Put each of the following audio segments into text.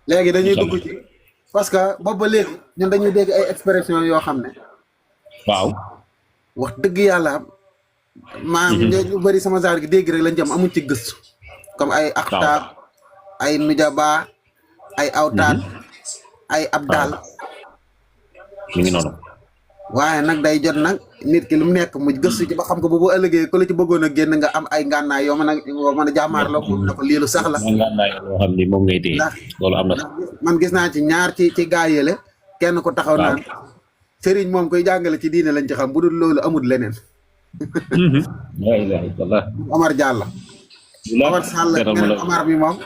léegi dañuy incha dugg allah ci parce que boobu ba léegi ñun dañuy dégg ay expression yoo xam ne waaw. wax dëgg yàlla maam ñu bëri sama genre gi dégg rek lañ jëm amuñ ci gëstu comme ay waaw. axtaab ay nujaba ay awtaat ay waaw abdal mi ngi noonu. waaye nag day jot nag nit ki lu mu nekk mu gëstu ci ba xam ko bu ëllëgee ku la ci bëggoon a génn nga am ay ngànnaay yoo mën a jaamaarloo moom ne ko lii lu sax la man ngaa naa loo xam ni moom ngay téye ndax loolu am na. man gis naa ci ñaar ci gaa yële kenn ku taxaw waaw. naan sëriñ moom koy jàngale ci diine lañ ci xam bu dul loolu amul leneen la ilaha illallah. Omar Diallo Omar Sall meneen Omar bi moom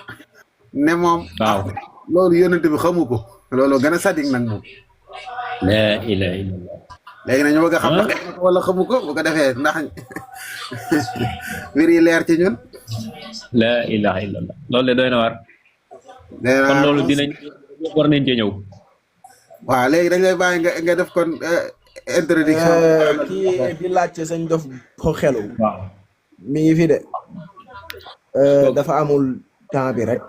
ne moom waaw. loolu yónnante bi xamu ko loolu gën a sadik nag moom la ilaha illallah. léegi nañu bëgg a xam ndax xam na ko wala xamu ko bu ko defee ndax mbir yi leer ci ñun la ilaha illallah loolu de doy na war. kon loolu dinañ war nañ cee ñëw. waaw léegi dañ lay bàyyi nga def kon introduction kii di laajte sañ dof ko xelu waaw. mi ngi fi de dafa amul temps bi rek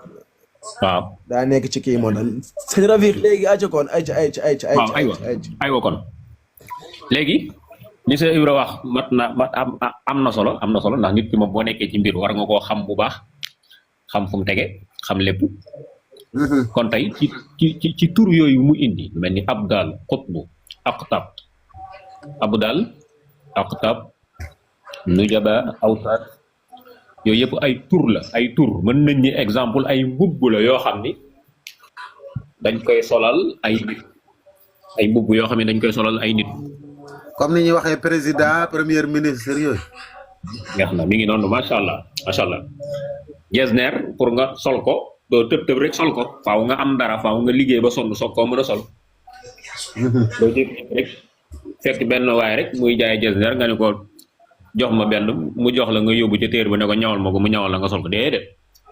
waaw. daa nekk ci kii moo dal sëñ Rafiq léegi ayca kon ayca waaw aywa aywa kon léegi li sa Ibra wax mat am na solo ndax nit ki moom boo nekkee ci mbir war nga koo xam bu baax xam fu mu tege xam lépp. kon tey ci tur yooyu mu indi mel ni abdal xutbu aqtab abdal aqtab nujaba awtaat yooyu yëpp ay tur la ay tur mën nañ ni exemple ay mbubb la yoo xam ni dañ koy solal ay nit ay mbubb yoo xam ne dañ koy solal ay nit. comme ni ñuy waxee président premier ministre yooyu. neex na mi ngi noonu macha allah macha allah. jesner pour nga sol ko doo tëb rek sol ko faaw nga am dara faaw nga liggéey ba sonn soog koo mën a sol. doo jékki rek fekk benn waay rek muy jaay jesner nga ne ko jox ma benn mu jox la nga yóbbu ci téer ba ne ko ñawal ma ko mu ñawal la nga sol ko déedéet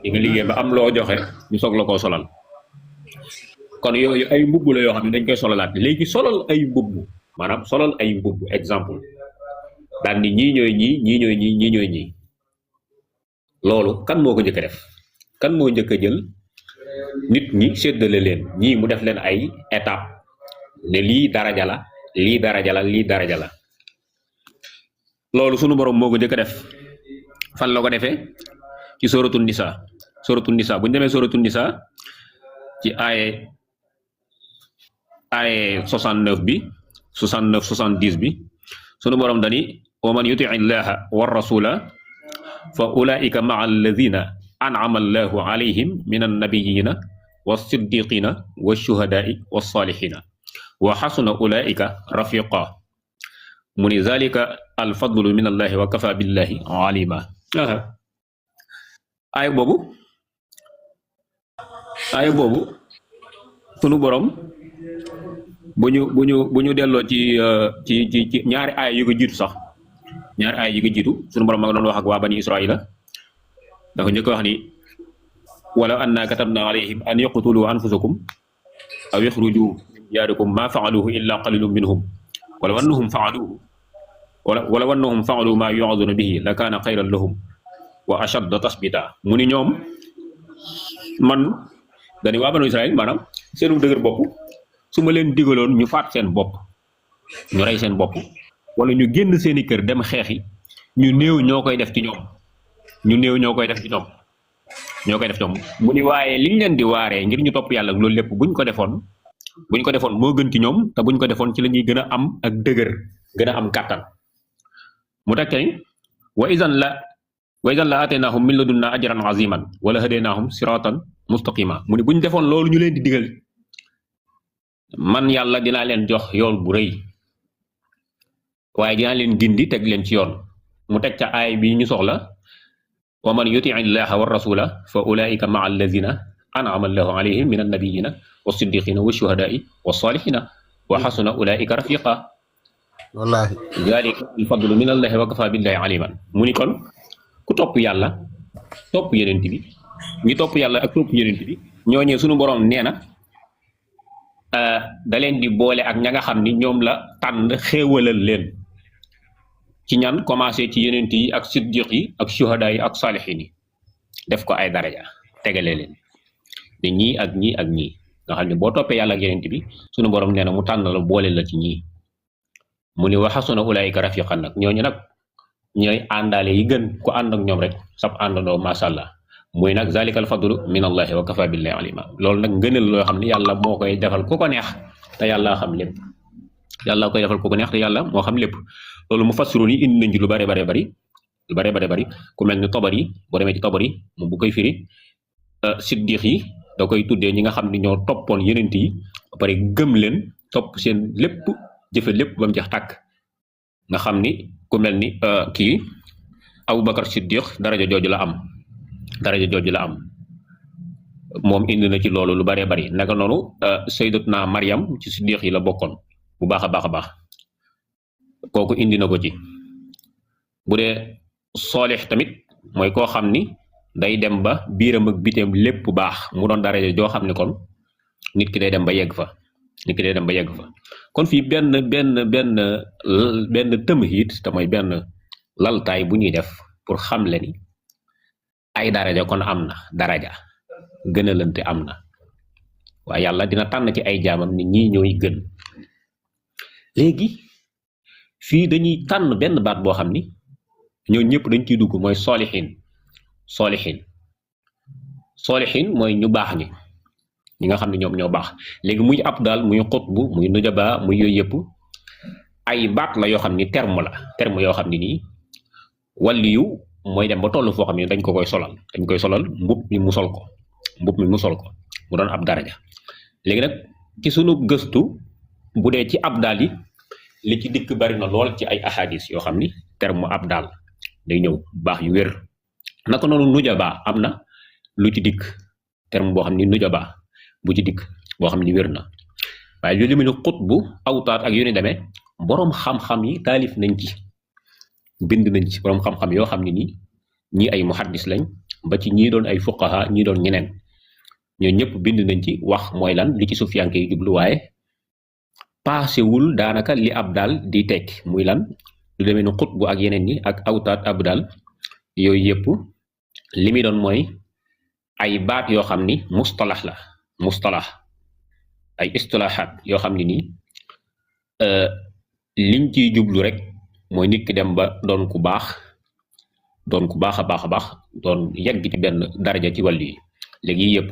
di nga liggéey ba am loo joxe ñu soog la koo solal. kon yooyu ay mbubb la yoo xam ne dañ koy solalaat léegi solal ay mbubb maanaam solal ay mbubb exemple daal ni ñii ñooy ñii ñii ñooy ñii ñii ñooy ñii loolu kan moo ko njëkk a def kan moo njëkk a jël nit ñi séddale leen ñii mu def leen ay étape ne lii daraja la lii daraja la lii daraja la loolu sunu borom moo ko njëkk a def fan la ko defee ci suratul nisa bu ñu demee suratul nisa ci aaye 69 bi 69 70 bi sunu borom dani wa man yuti illaha wa rasula fa ulaika maa alladina an'ama allahu alayhim min annabiyina was-siddiqina wash-shuhada'i was-salihina wa hasuna ulaika rafiqa mu ni zalika alfadlu min allahi wa kafa billahi alima. aaya boobu sunu borom bu ñu delloo ci ñaari aaya yu ko jiitu sax ñaari aaya yu ko jiitu sunu borom ma nga doon wax ak waa bani israila dafa njëkk wax ni walaw anna katabna alayhim an yaqtulu anfusakum aw yaxruju min diyaarikum ma faaluhu illa qalilun minhum walaw annahum faalu ma yu'aduna bihi la kaana xayran lahum wa ashadda tasbita mu ni ñoom man dañu waa banu israil maanaam seenu dëgër bopp su ma leen digaloon ñu faat seen bopp ñu rey seen bopp wala ñu génn seeni kër dem xeexi ñu néew ñoo koy def ci ñoom mu ni waaye liñ leen di waaree ngir ñu topp yàlla loolu lépp buñ ko defoon moo gën ci ñoom te buñ ko defoon ci la ñuy gën a am ak dëgër gën a am kàttan mu tekkee wa idan la ateenaahum min ladunna ajran aziman wala hadeenaahum siratan mustaqima mu ni buñ defoon loolu ñu leen di digal man yàlla dinaa leen jox yool bu rëy waaye dinaa leen gindi teg leen ci yoon mu teg ca aay bi ñu soxla wa man yuti illaha wa rasula fa ulaika maa alladina an'ama allahu alayhim min annabiyina was-siddiqina wash-shuhada'i was-salihina wa hasuna ulaika rafiqa wallahi zalika al-fadlu min allahi wa kafa billahi aliman mu ni kon ku topp yàlla topp yenent bi ñi topp yàlla ak topp yenent bi ñooñee sunu borom nee na da leen di boole ak ña nga xam ni ñoom la tànn xéewalal leen ci ñan commencé ci yenent yi ak siddiq yi ak shuhada yi ak salihin yi def ko ay daraja tegale leen ne ñii ak ñii ak ñii nga xam ne boo toppee yàlla ak yeneen bi sunu borom nee na mu tànn la boole la ci ñii mu ni wa hasuna ulaika rafiqan nag ñooñu nag ñooy àndaale yi gën ku ànd ak ñoom rek sab àndandoo macha allah muy nag zalikal fadlu min allahi wa kafa billahi alima loolu nag ngëneel loo xam ne yàlla moo koy defal ku ko neex te yàlla xam lépp yàlla koy defal ku ko neex te yàlla moo xam lépp loolu mu fassiroon yi indi nañ ci lu bare bari ku mel ni Tabari boo demee ci Tabari moom bu koy firi siddiq yi da koy tuddee ñi nga xam ne ñoo toppoon yenent yi ba pare gëm leen topp seen lépp jëfe lépp ba mu jeex tàkk nga xam ni ku mel ni kii Abubakar Siddiq daraja jooju la am moom indi na ci loolu lu bare bari naka noonu sayyidatuna Maryam ci siddiq yi la bokkoon bu baax a baax kooku indi na ko ci bu dee soolix tamit mooy koo xam ni day dem ba biiram ak biteem lépp baax mu doon daraja joo xam ne kon nit ki day dem ba yegg fa kon fii benn tëmhid te mooy benn laltaay bu ñuy def pour xam le ni ay daraja kon am na daraja gënalante am na waaye yàlla dina tànn ci ay jaamam ni ñii ñooy gën léegi fii dañuy tànn benn baat boo xam ni ñoo ñëpp dañ ciy dugg mooy solihin mooy ñu baax ñi nga xam ne ñoom ñoo baax léegi muy abdal muy xutbu muy nujaba muy yooyu yëpp ay baat la yoo xam ni terme yoo xam ne nii waliyu mooy dem ba toll foo xam ne dañ koy solal mbub mi mu sol ko mu doon ab daraja léegi nag ci sunu gëstu bu dee ci abdal yi li ci dikk bari na lool ci ay ahadis yoo xam ni terme abdal day ñëw baax yu wér naka noonu nujaba am na lu ci dikk terme boo xam ni nujaba bu ci dikk boo xam ni wér na waaye lu limu ni xutbu awtaat ak yu ni demee boroom xam-xam yi taalif nañ ci bind nañ ci boroom xam-xam yoo xam ne nii ñii ay muhaddis lañ ba ci ñii doon ay fuqaha ñii doon ñeneen ñoo ñëpp bind nañ ci wax mooy lan li ci sufiyanke yi jublu waaye paasewul daanaka li abdal di tekki muy lan lu demee ni xutbu ak yeneen ñi ak awtaat abdal yooyu yëpp li muy doon mooy ay baat yoo xam ni mustalah ay istilahaat yoo xam ne nii liñ ciy jublu rek mooy nit ki dem ba doon ku baax a baax doon yegg ci benn daraja ci wàllu yi léegi yëpp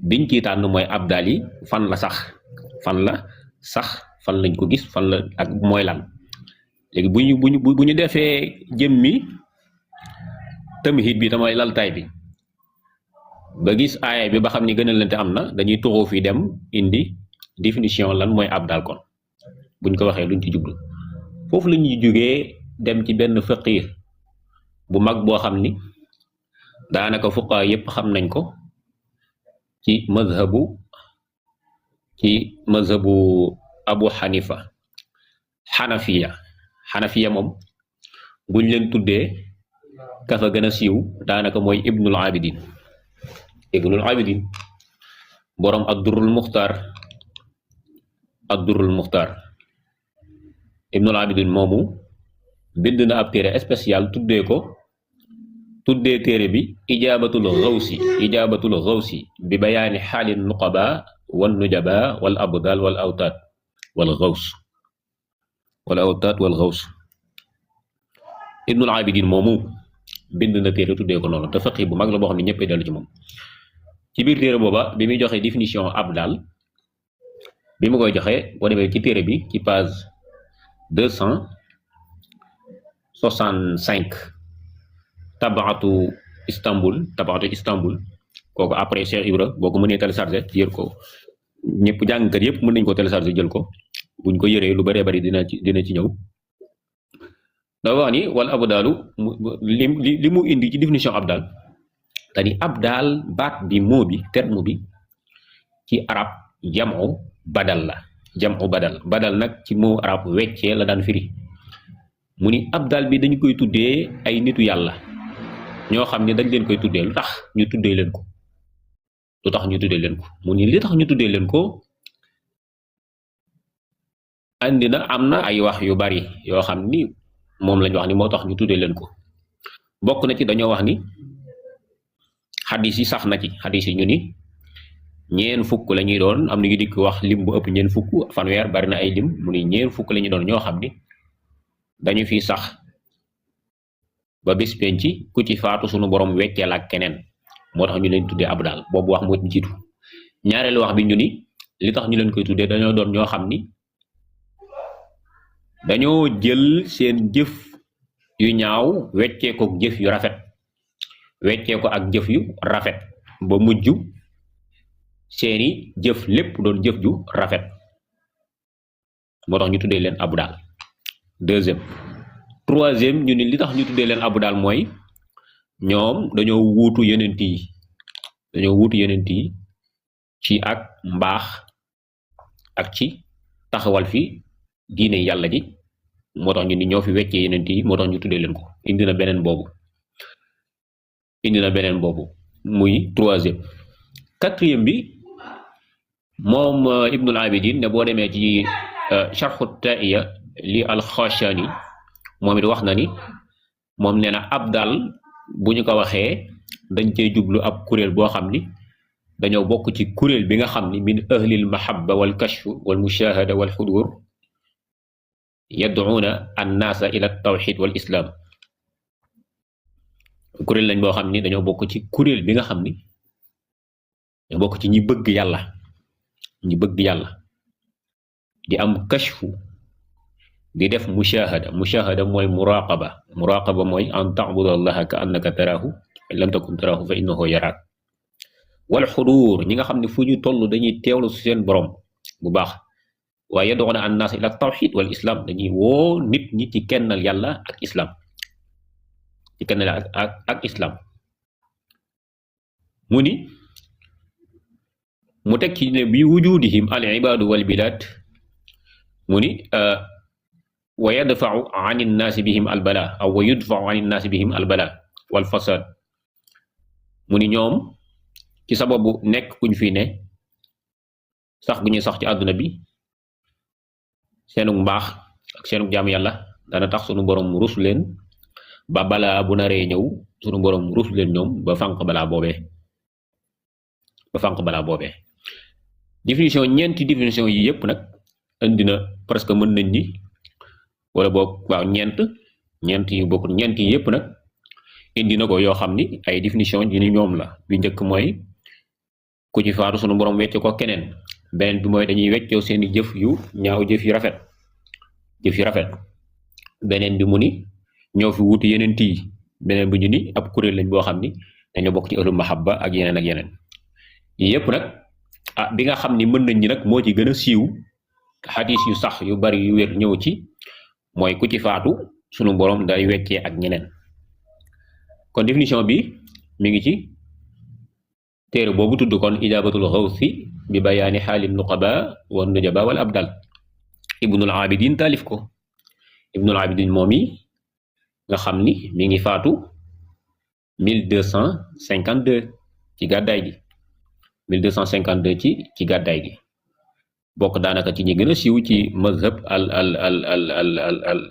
biñ ciy tànn mooy abdal yi fan la sax fan lañ ko gis fan la ak mooy lan léegi bu ñu defee jëmmi tamhid bi te mooy laltaay bi ba gis aaya bi ba xam ni gënalante am na dañuy tuxu fi dem indi définition lan mooy abdal kon buñ ko waxee luñ ci jublu foofu la ñuy jógee dem ci benn faqih bu mag boo xam ni daanaka fuqaha yépp xam nañ ko ci mazhabu Abu Hanifa xanafiya moom buñ leen tuddee ka fa gën a siiw daanaka mooy Ibnul Abidin boroom ad-Durrul Muxtaar Ibnul Abidin moomu bind na ab téere spécial tuddee téere bi ijaabatul xawsi bi bayaani xaali nuqaba wal nujaba wal abdal wal awtaat wal xaws Ibnul Abidin moomu bind na téere tuddee ko noonu te faqih bu mag la boo xam ne ñëpp dellu ci moom ci biir téere booba bi muy joxe définition abdal bi mu koy joxe boo demee ci téere bi ci page 265 tabaatu Istanbul kooku après Cheikh Ibra boo ko mënee télécharger yër ko ñëpp jàngkat yëpp mën nañ ko télécharger jël ko buñ ko yëree lu bëree bëri dina ci ñëw da wax ni wala abdalu li mu indi ci définition abdal tani abdal baat bi moo bi terme bi ci arab jamu badal la badal nag ci moo arab weccee la daan firi mu ni abdal bi dañu koy tuddee ay nitu yàlla ñoo xam ne dañ leen koy tuddee lu tax ñu tuddee leen ko mu ni li tax ñu tuddee leen ko andi na am na ay wax yu bari yoo xam ni moom lañ wax ni moo tax ñu tuddee leen ko bokk na ci dañoo wax ni xadis yi sax na ci xadis yi ñu ni ñeen fukk la ñuy doon am na ñu dikk wax lim bu ëpp ñeen fukk fanweer bari na ay lim mu ni ñeen fukk la ñuy doon ñoo xam ni dañu fi sax ba bis penc ku ci faatu sunu borom wecceel ak keneen moo tax ñu leen tuddee abdal boobu wax moo jiitu ñaareelu wax bi ñu ni li tax ñu leen koy tuddee dañoo doon ñoo xam ni dañoo jël seen jëf yu ñaaw weccee ko jëf yu rafet weccee ko ak jëf yu rafet ba mujj seeni jëf lépp doon jëf ju rafet moo tax ñu tuddee leen abdal deuxième troisième ñu ni li tax ñu tuddee leen abdal mooy ñoom dañoo wuutu yenent yi ci ak mbaax ak ci taxawal fi diine yàlla ji moo tax ñu ni ñoo fi weccee yenent yi moo tax ñu tuddee leen ko indi na beneen boobu muy troisième quatrième bi moom Ibnul Abidin ne boo demee ci sharhu taiya li al-Khashani moom it wax na ni moom nee na abdal bu ñu ko waxee dañ cey jublu ab kuréel boo xam ni dañoo bokk ci kuréel bi nga xam ni min ahlil mahabba wal kashf wal mushahada wal xudur yad'una annaasa ila tawxid wal islam kuréel lañ boo xam ni dañoo bokk ci kuréel bi nga xam ni dañoo bokk ci ñi bëgg yàlla di am kashfu di def mushahada mooy muraqaba mooy an ta'budu allaha ka annaka tarahu in lam takun tarahu fa innahu yaraak wal xudur ñi nga xam ne fu ñu toll dañuy teewlu su seen borom bu baax waaye yad'una annaas ila tawxid wal islam dañuy woo nit ñi ci kennal yàlla ak islam mu ni mu teg ci ne bi wujudihim al ibadu wal bilad mu ni wa yadfa'u an innaasi bihim al bala aw wa yudfa'u an innaasi bihim al bala wal fasad mu ni ñoom ci sababu nekk kuñ fi ne sax gu ñuy sax ci àdduna bi seenu mbaax ak seenu jaam yàlla dana tax sunu borom rus leen ba balaa bu naree ñëw sunu borom rus leen ñoom ba fànq balaa boobee définition ñeenti définition yi yépp nag indi na presque mën nañ ni wala boog waaw ñeent yi yépp nag indi na ko yoo xam ni ay définition yi ni ñoom la bi njëkk mooy ku ci faatu sunu borom wecce ko keneen beneen bi mooy dañuy weccoo seeni jëf yu ñaaw jëf yu rafet beneen bi mu ni ñoo fi wuti yeneen tii beneen bi ñu ni ab kuréel lañ boo xam ni dañoo bokk ci ëllu mahabba ak yeneen yi yépp nag bi nga xam ni mën nañ ñi nag moo ci gën a siiw xadis yu sax yu bari yu wér ñëw ci mooy ku ci faatu sunu borom day weccee ak ñeneen kon définition bi mi ngi ci téere boobu tudd kon ijabatul xawsi bi bayaani xaalim nuqaba wa nujaba wal abdal Ibnul Abidin taalif ko Ibnul Abidin moom yi nga xam ni mi ngi faatu 1252 ci gàddaay gi 1252 ci gàddaay gi bokk daanaka ci ñi gën a siiw ci mazhab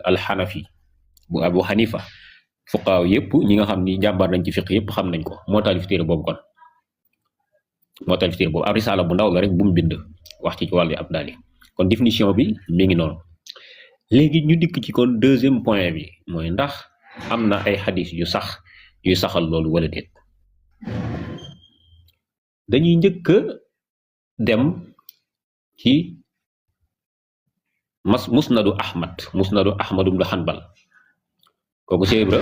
al xanafi bu Abu Hanifa fuqaaw yépp ñi nga xam ni jàmbar nañ ci fiq yépp xam nañ ko moo taalif téere boobu ab risaala bu ndaw la rek bu mu bind wax ci wàllu abdal yi kon définition bi mi ngi noonu léegi ñu dikk ci kon deuxième point bi mooy ndax am na ay xadis yu saxal loolu wala déet dañuy njëkk dem ci musnadu Ahmad ibn Hanbal kooku Cheikh Ibra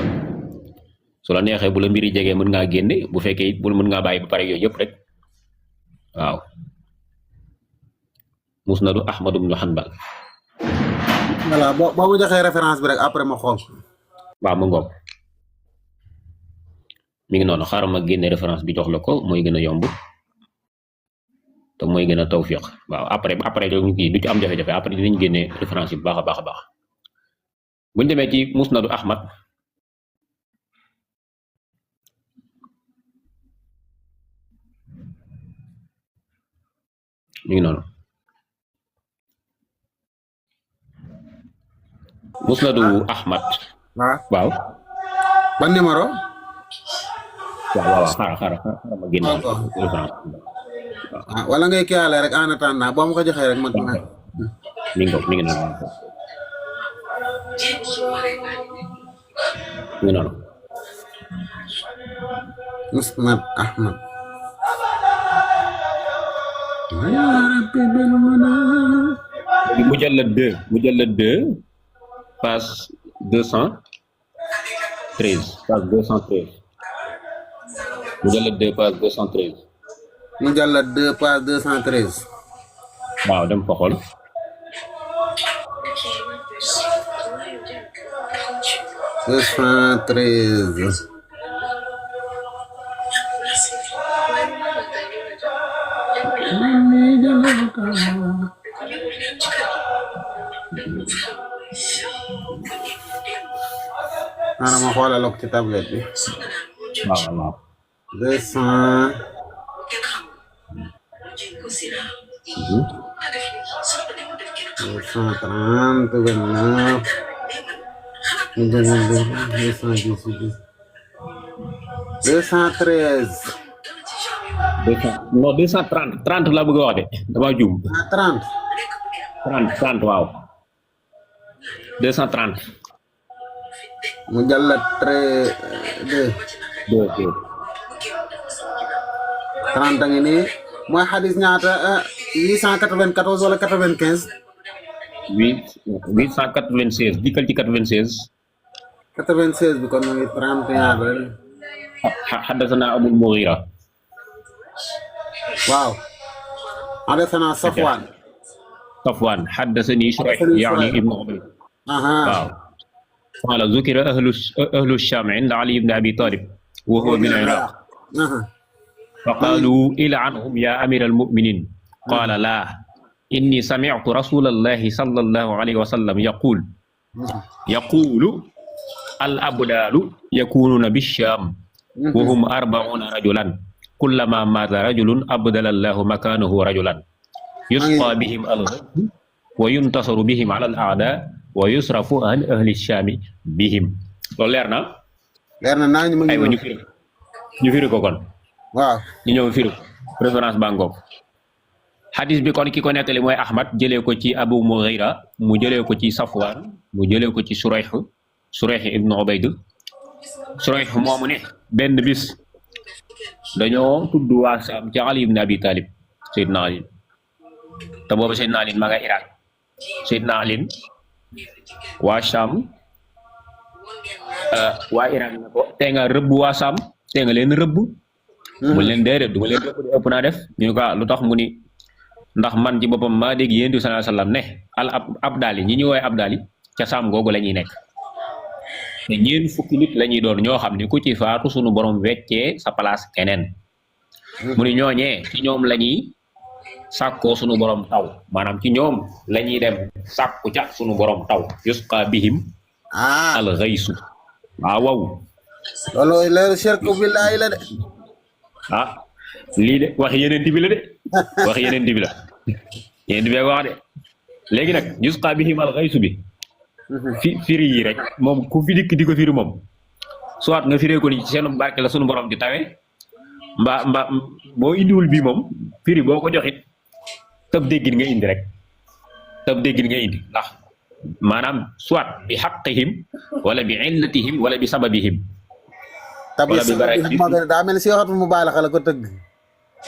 su la neexee bu la mbiri jegee mën ngaa génne bu fekkee it bu mën ngaa bàyyi ba pare yooyu yëpp rek waaw musnadu Ahmad ibn Hanbal voilà boo ma joxee référence bi rek après ma xool waaw ma ngoog mi ngi noonu xaaral ma génne référence bi jox la ko mooy gën a yomb te mooy gën a tawfiq waaw après ñu kii du ci am jafe-jafe après dinañ génne référence yi bu baax a baax buñ demee ci musnadu Ahmad mi ngi noonu musnadu Ahmad waaw ban numéro waaw xaaral ma génne référence wala ngay kiyaale rek en attendant boo ma ko joxee rek man mi ngi noonu Musnad Ahmad ya rabbi bil mana mujallad 2 page 213 mujallad 2 page 213 mujallad 2 page 213 waaw dem ko xool ana ma xoolal ko ci tablette bi waaw 230 la bëgg wax de dama juum 30 waaw 230 mujallad 2 30 ngi nii mooy xadis ñaata 894 wala 95 896 dikkal ci 96 96 bi kon mu ngi 31 ba حدثنا أبو المغيرة واو حدثنا صفوان حدثني شريح يعني ابن عبيد واو قال ذكر أهل الشام عند علي بن أبي طالب وهو من العراق فقالوا إلعنهم يا أمير المؤمنين قال لا إني سمعت رسول الله صلى الله عليه وسلم يقول الأبدال يكونون بالشام وهم 40 رجلا كلما مات رجل أبدل الله مكانه رجلا يسقى بهم الغيث وينتصر بهم على الأعداء ويصرف عن أهل الشام بهم loolu leer na naa ñu aywa ñu firi ko kon waaw ñu ñëw firi référence bangok hadis bi kon ki ko nettali mooy Ahmad jëlee ko ci Abu Mughira mu jëlee ko ci Safwan mu jëlee ko ci Surayh ibn Ubayd Surayh moomu ne benn bis dañoo tudd waa Saam ci Ali ibn Abi Talib Seydina Ali te boobu Seydina Ali ma nga Irak Seydina Ali waa Saam waa Irak ne ko tey nga rëbb waa Saam tey nga leen rëbb mu leen déedéet du ma leen rëbb di ëpp naa def ñu ko lu tax mu ni ndax man ci boppam maa dégg yéen di sallallahu alayhi wasallam ne abdali ñi ñu woowee abdali ca Saam googu la ñuy nekk te ñeen fukki nit la ñuy doon ñoo xam ne ku ci faatu sunu borom weccee sa place keneen mu ni ñooñee ci ñoom la ñuy sàkkoo sunu borom taw maanaam ci ñoom la ñuy dem sàkku ca sunu borom taw yusqa bihim al ghaysu waaw loolu leeru shirku billahi la de lii de wax yeneen bi la de wax yeneen bi la yeneen bi wax de léegi nag yusqa bihim al ghaysu bi firi yi rek moom ku fi dikk di ko firi moom soit nga firee ko ni ci seen barke la sunu borom di tawe mbaa boo indiwul bii moom firi boo ko joxit tab déggin nga indi rek tab déggin nga indi ndax maanaam soit bi haqqihim wala bi illatihim wala bi sababihim wala bi barakatihim daa mel si waxatul mubaalaxa la ko tëgg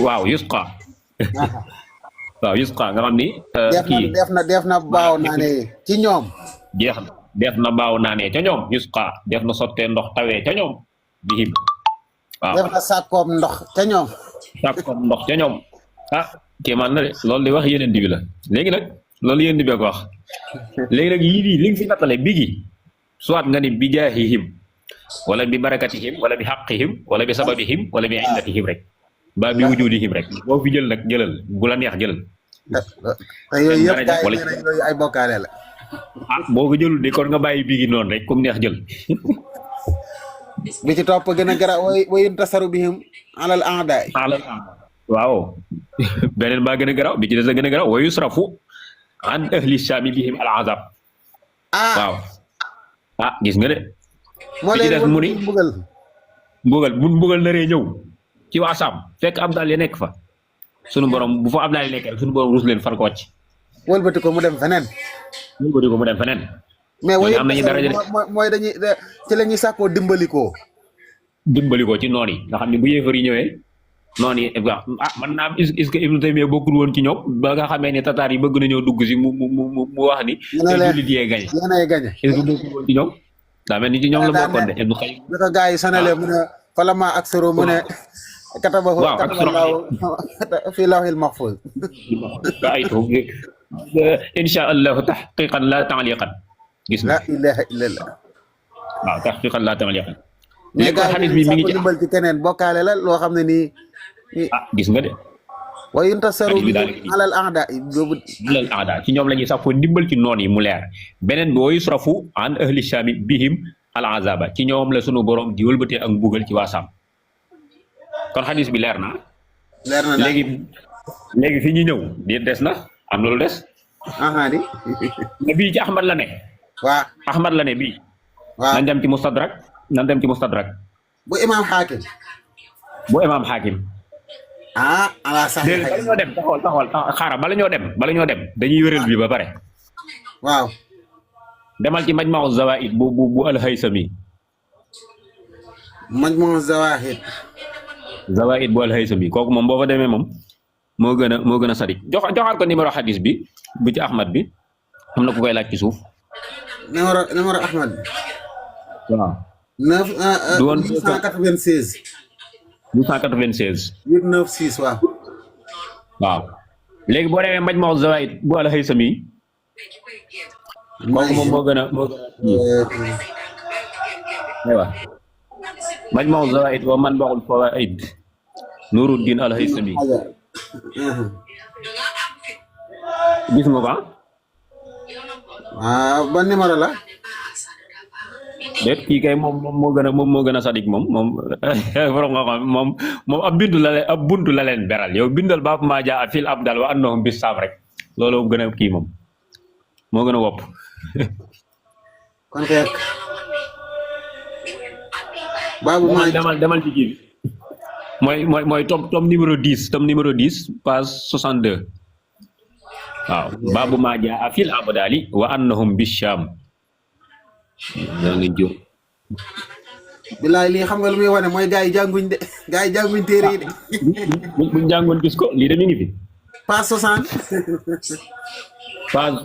waaw yusqa waaw yusqa nga xam ni kii def na baaw naane ci ñoom jeex na def na baaw naanee ca ñoom yusqa def na sottee ndox tawee ca ñoom bihim waaw def na sàkkoom ndox ca ñoom kéemaan na de loolu di wax yeneen bi la léegi nag loolu yeneen bi ko wax léegi nag yii li nga fi nattale bigi soit nga ni bi jaahihim wala bi barakatihim wala bi haqqihim wala bi sababihim wala bi illatihim rek ba bi wujudihim rek boo fi jël nag jëlal bu la neex jëlal yooyu yëpp yooyu ay bokkaale la boo ko jëlul de kon nga bàyyi bigi noonu rek comme neex jël bi ci topp gën a gara wayun tasaru bihim alal a'daay waaw beneen baa gën a garaw bi ci des a gën a garaw wa yusrafu an ahli shaami bihim al azab waaw gis nga de moo bi ci des mu ni mbugal na ree ñëw ci waa Saam fekk am daal ya nekk fa sunu borom bu fa Ablaye nekkee sunu borom rus leen far ko wàcc wëlbati ko mu dem feneen. wëlbati ko mu dem feneen. mais ñooñu waaye am nañu daraja de. mooy dañuy ci la ñuy sàkkoo dimbali ko. dimbali ko ci noon yi nga xam ne bu yéefar yi ñëwee noon yi man naa est-ce que Ibnu Taymiya bokkul woon ci ñoom ba nga xamee ne tataar yi bëgg nañoo dugg si mu wax ni. te jullit yee gañe yéen ay gañe. est-ce que bokkul woon ci ñoom. daa mel ni ci ñoom la bokkoon de Ibnu Xayyim. bi ko gars yi sanalee mu ne falama aksaro mu ne. kataba laaw fi lawhil mahfuz. insha allahu tahqiqan la ta'liqan gis la ilaha illallah. waaw tahqiqan la ta'liqan. mais gars yi mi ngi ci dimbal ci keneen bokkaale la loo xam ne nii. gis nga de. wa yuntasaru alal a'da boobu. alal a'da ci ñoom la ñuy sax foo ndimbal ci noon yi mu leer beneen bi wa yusrafu an ahli shami bihim al azaba ci ñoom la sunu borom di wëlbatee ak mbugal ci waa Saam kon xadis bi leer na. leer na léegi fi ñu ñëw di des na am na lu des. di. mais bii ci Ahmad la ne. waaw Ahmad la ne bii. waaw nañ dem ci mustadrak. bu imaam Hakim. ala sax. bala ñoo dem taxawal xaaral bala ñoo dem dañuy wéral bi ba pare. waaw. demal ci Majma'u Zawaid bu al-Haythami. Majma'u Zawaid bu al-Haythami kooku moom boo fa demee moom moo gën a sadik joxaat ko numéro xadis bi bu ci Ahmad bi am na ku koy laaj ci suuf. numéro Ahmad bi. waaw. 896. 896. 896 waaw. waaw léegi boo demee Majma'u Zawaid bu al-Haythami kooku moom moo gën a aywa Majma'u Zawaid wa Manba'ul Fawaid Nuruddin al-Haythami gis nga ko ban numéro la. déet kii kay moom moo gën a sadik moom borom nga xam moom ab buntu la leen beral yow bindal baab maa jaa fil abdal wa annahum bis saam rek loolu gën a kii moom moo gën a wopp kon kay baabu maa demal ci kii mooy tome numéro 10 page 62 waaw baabu maa jaa fil abdali wa annahum bis saam bilaay lii xam nga lu muy wane mooy gars yi jànguñ téere yi de. buñ jàngoon gis ko lii de mi ngi fi. page 60. page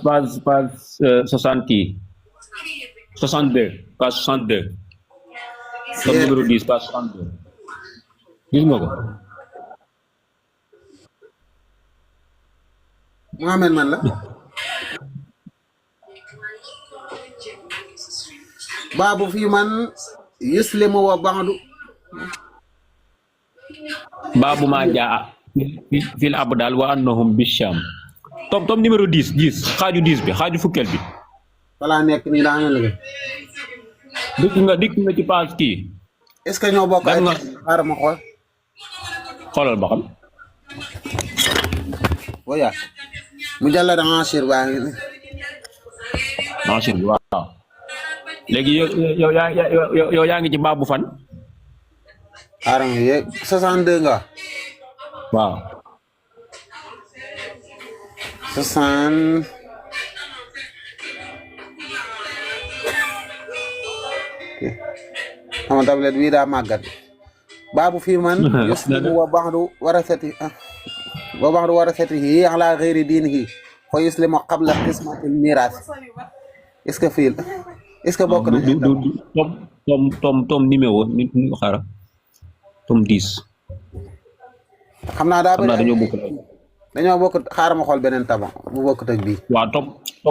60 62 page 62. comme numéro 10 page 62. gis nga ko. Mohamed man la. baabu fi man yuslimu wa ba'du. baabu maa jaa fil abdal wa annahum bisham. tom numéro 10 xaaju 10 bi xaaju fukkeel bi. balaa nekk nii daa mel ni. dikk nga ci page kii. est-ce que ñoo bokk ay xaaral ma xool. xoolal ba xam. woya mujallad Ashir baa ngi. Ashir bi waaw. léegi yow yaa ngi ci baabu fan. xaaral ma yeeg 62 nga. waaw. 60. sama tablette bii daa màggat. baabu fii man. yuslimu wa ba'du warasatihi ala ghayri diinihi fa yuslimu qabla qismatil miraas. est-ce que fii est-ce que bokk na. tom numéro xaaral tom 10. xam naa daa bëri dañoo bokk xaaral ma xool beneen taba bu bokkut ak bii. waaw tom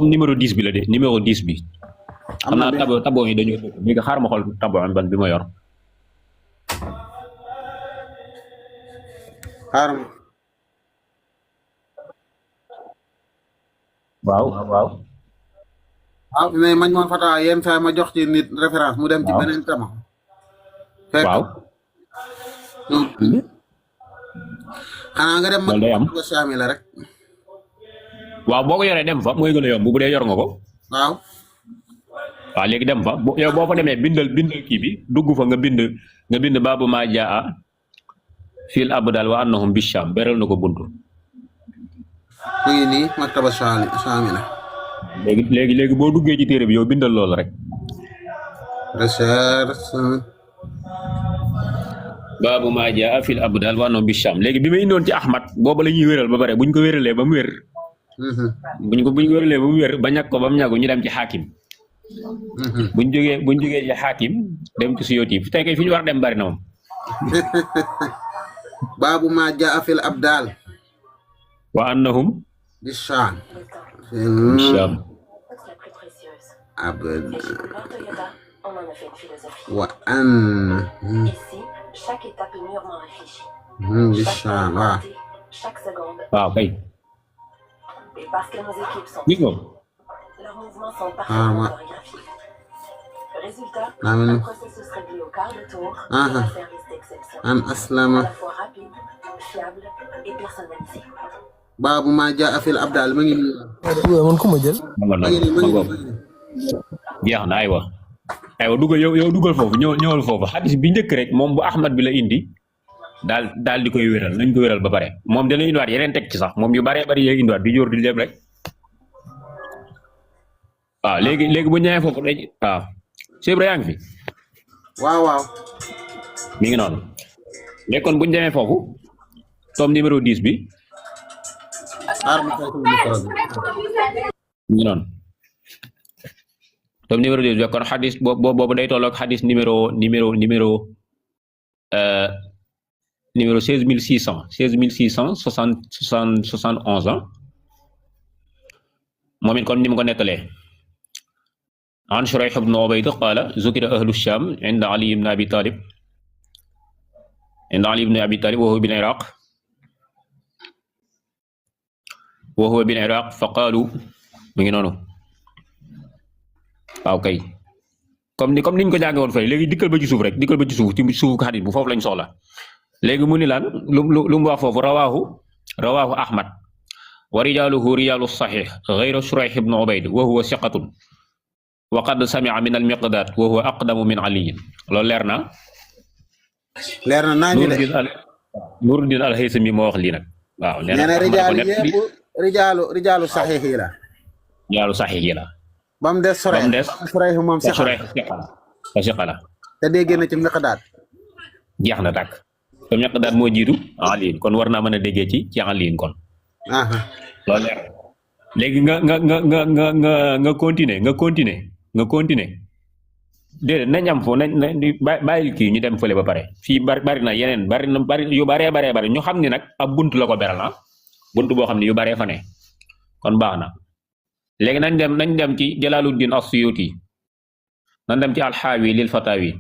numéro 10 bi la de numéro 10 bi. xam naa tabo yi dañoo bokk léegi xaaral ma xool tabo ban bi ma yor. xaaral ma. waaw. waaw mais man ma fata yenn saa ma jox ci nit référence mu dem ci beneen tama. waaw. xanaa nga dem loolu day am saami la rek. waaw boo ko yoree dem fa mooy gën a yomb bu dee yor nga ko. waaw. waaw léegi dem fa yow boo fa demee bindal kii bi dugg fa nga bind baabu maa jaa fil abdal wa annahum bisham beral na ko buntu mu ngi nii maktaba shamila léegi boo duggee ci téere bi yow bindal loolu rek recherche baabu maa jaa fil abdal wa annahum bisham léegi bi ma indoon ci Ahmad booba la ñuy wéral ba pare buñ ko wéralee ba mu wér buñ ko wéralee ba mu wér ba ñàkk ko ba mu ñàkk ñu dem ci xaakim buñ jógee ci xaakim dem ci Suyuti tey kay fi ñu war dem bari na moom baabu maa jaa fil abdal wa annahum bisham bisham abdal wa an chaque étape est mûrement réfléchie. bisham waaw Chaque seconde. waaw kay Et parce que nos équipes sont gis nga leurs mouvements sont parfaitement chorégraphiés. Résultat, un processus réglé au quart de tour et un service d'exception. an À aslama la fois rapide, fiable et personnalisé. baabu maa jaa fil abdal ma ngi nii man ku ma jël. ma jeex na aywa dugal yow dugal foofu ñëwal foofu xadis bi njëkk rek moom bu Ahmad bi la indi daal di koy wéral nañ ko wéral ba pare moom dana indiwaat yeneen teg ci sax moom yu baree bari yee indiwaat di jóor di lépp rek waaw léegi bu ñëwee foofu dañ waaw Cheikh Ibra yaa ngi fi waaw mi ngi noonu léegi kon bu ñu demee foofu tome numéro 10 bi mi ngi noonu tome numéro 10 bi kon xadis boobu day tolloog xadis numéro 16671 ans moom it kon ni mu ko nettalee an Shurayh ibn Ubayd qaala zukira ahlu Sham inda Ali ibn Abi Talib wa huwa bil Iraq fa qaalu mu ngi noonu waaw kay comme niñ ko jànge woon fay léegi dikkal ba ci suuf rek dikkal ba ci suuf xadis bu foofu lañ soxla léegi mu ni lan lu mu wax foofu rawaahu Ahmad wa rijaaluhu rijaalu saxiix gayra Shurayh ibn Ubayd wa huwa siqatun wa qad sami'a min al-Miqdaad wa huwa aqdamu min Ali loolu leer na naa ñu de Nuruddin al-Haysami moo wax lii nag waaw nee na rijaalu saxiix yi la rijaalu saxiix yi la ba mu des Shurayh moom siqa la te dégg na ci Miqdaad jeex na tàkk te Miqdaad moo jiitu Ali kon war naa mën a déggee ci Ali kon loolu leer léegi nga continuer déedéet nañ am foofu nañ bàyyil kii ñu dem fële ba pare fii bari na yeneen bari yu baree ñu xam ni nag ab bunt la ko beral bunt boo xam ne yu baree fa ne kon baax na léegi nañ dem ci Jalaaluddin As-Suyuti nañ dem ci Al-Haawi lil Fatawi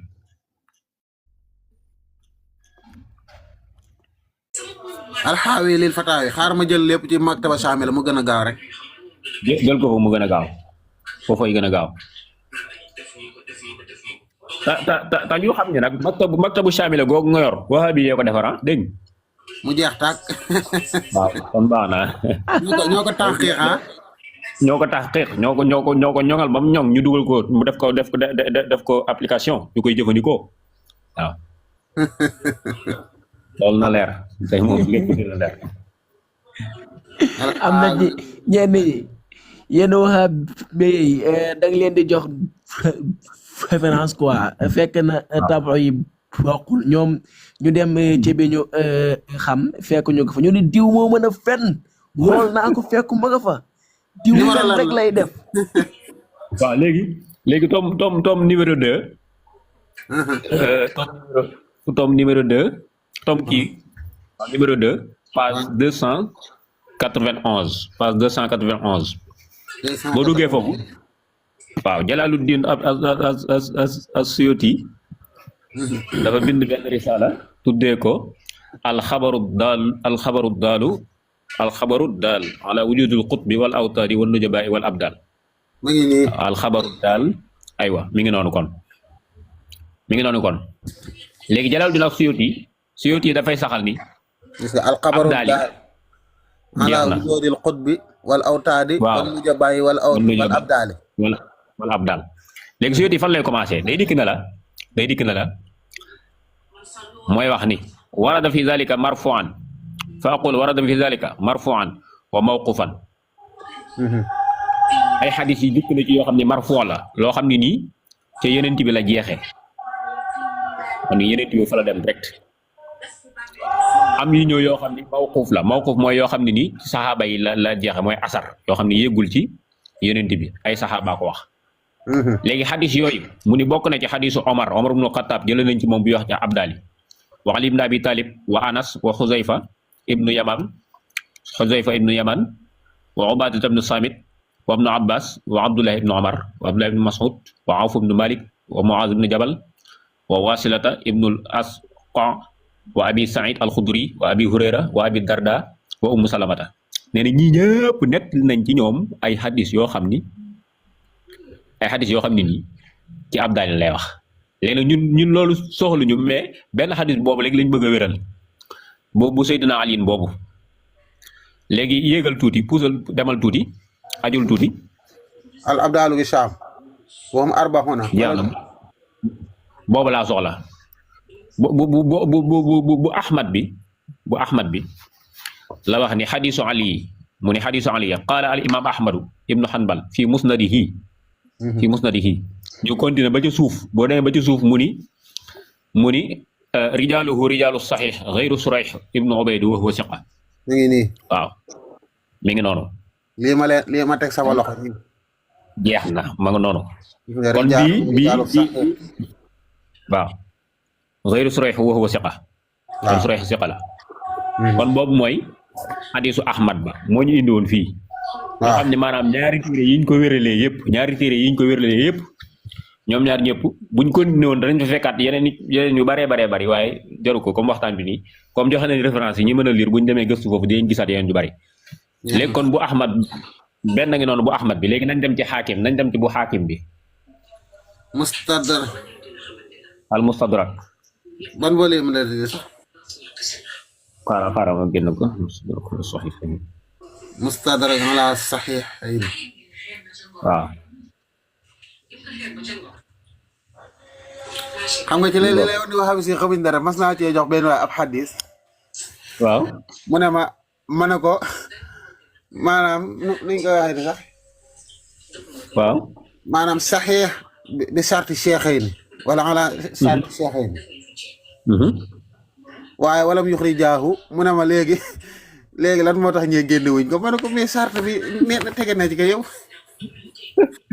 Al-Haawi lil Fatawi xaar ma jël lépp ci maktaba shamila mu gën a gaaw rek jël ko foofu mu gën a gaaw foofay gën a gaaw ta ñu xam ne nag maktabu shamila googu nga yor wahabi yee ko defar dégg mu jeex tàkk waaw kon baax na ñoo ko taxqiq ñoo ko ñoŋal ba mu ñoŋ ñu dugal ko mu def ko application ñu koy jëfandikoo waaw loolu na leer tey moom lépp dina leer am na ci ñenn yenn wahabi da nga leen di jox référence quoi fekk na tableau yi bokkul ñoom ñu dem ci bi ñu xam fekk ñu ko fa ñu ni diw moo mën a fenn xool naa ko fekk ma nga fa diw fen rek lay def waaw léegi tome numéro 2 tome numéro 2 tome kii numéro 2 page 291 boo duggee foofu waaw Jalaaluddin As-Suyuti dafa bind benn risala tuddee ko alxabaru daal ala wujudul qutbi wal awtaadi wal nujabaai wal abdal alxabaru daal aywa mi ngi noonu kon léegi Jalaaluddin As-Suyuti dafay saxal ni alxabaru daal ala wujudil qutbi wal awtaadi wal nujabaai wal abdali wal abdal léegi Suyuti fan lay commencé day dikk na la mooy wax ni warada fi dhalika marfu'an fa aqul warada fi dhalika marfu'an wa mawqufan ay hadith yi dikk na ci yoo xam ne marfu' la loo xam ne nii te yeneen bi la jeexee kon yeneen bi fa la dem direct am yi ñëw yoo xam ne mawquf la mawquf mooy yoo xam ne nii ci saxaaba yi la jeexe mooy asar yoo xam ne yéegul ci yeneen bi ay saxaaba ko wax léegi xadis yooyu mu ni bokk na ci xadisu Omar ibn Khattab jëlee nañ ci moom bi wax ci Abdali wa Ali ibn Abi Talib wa Anas wa Xuzayfa ibnu Yaman wa Ubadah ibn Samit wa ibn Abbas wa Abdullah ibn Omar wa Abdullah ibn Mas'ud wa Awf ibn Malik wa Muaz ibn Jabal wa Wasilata ibn al-Asqa wa Abi Sa'id al-Khudri wa Abi Hurayra wa Abi Darda wa Ummu Salamata nee na ñii ñëpp nett nañ ci ñoom ay xadis yoo xam ni nii ci Abdali lay wax léegi nag ñun loolu soxluñu mais benn xadis boobu léegi lañ bëgg a wéral bu Seydina Ali boobu léegi yéegal tuuti puusal demal tuuti ajul tuuti al abdalu bi Sham wam arbahuna yàlla boobu laa soxla bu Ahmad bi la wax ni xadisu Ali mu ni xadisu Ali qaala al imam Ahmadu ibnu Hanbal fi musnadihi ñu continuer ba ci suuf boo demee ba ci suuf mu ni rijaaluhu rijaalu saxiix gayru Surayh ibnu Ubayd wa huwa siqa mi ngi nii waaw mi ngi noonu lii ma teg sama loxo jeex na ma nga noonu kon bii waaw gayru Surayh wa huwa siqa gayru Surayh siqa la kon boobu mooy hadisu Ahmad ba moo ñu indi woon fii nga xam ne maanaam ñaari téere yiñ ko wéralee yëpp ñoom ñaar ñëpp buñ ko indi woon danañ fa fekkaat yeneen yu baree bari waaye jaru ko comme waxtaan bi nii comme joxe nañ référence yi ñi mën a lire buñ demee gëstu foofu dinañ gisaat yeneen yu bari léegi kon bu Ahmad benn ngi noonu bu Ahmad bi léegi nañ dem ci xaakim nañ dem ci bu xaakim bi al mustadrak ban volume la di sax xaaral ma génn ko mustadrak ala saxiixayn waaw xam nga ci léeg-léeg lay wax ni waxam si xamuñ dara mas naa cee jox benn waay ab xadis waaw mu ne ma ne ko maanaam nuñ koy waxee ni sax waaw maanaam saxiix bi sarti cheikhayn wala ala sarti cheikhayn waaye walam yuxrijaahu mu ne ma léegi lan moo tax ñee génne wuñ ko ma ne ko mais sart bi ne tege na ci ko yow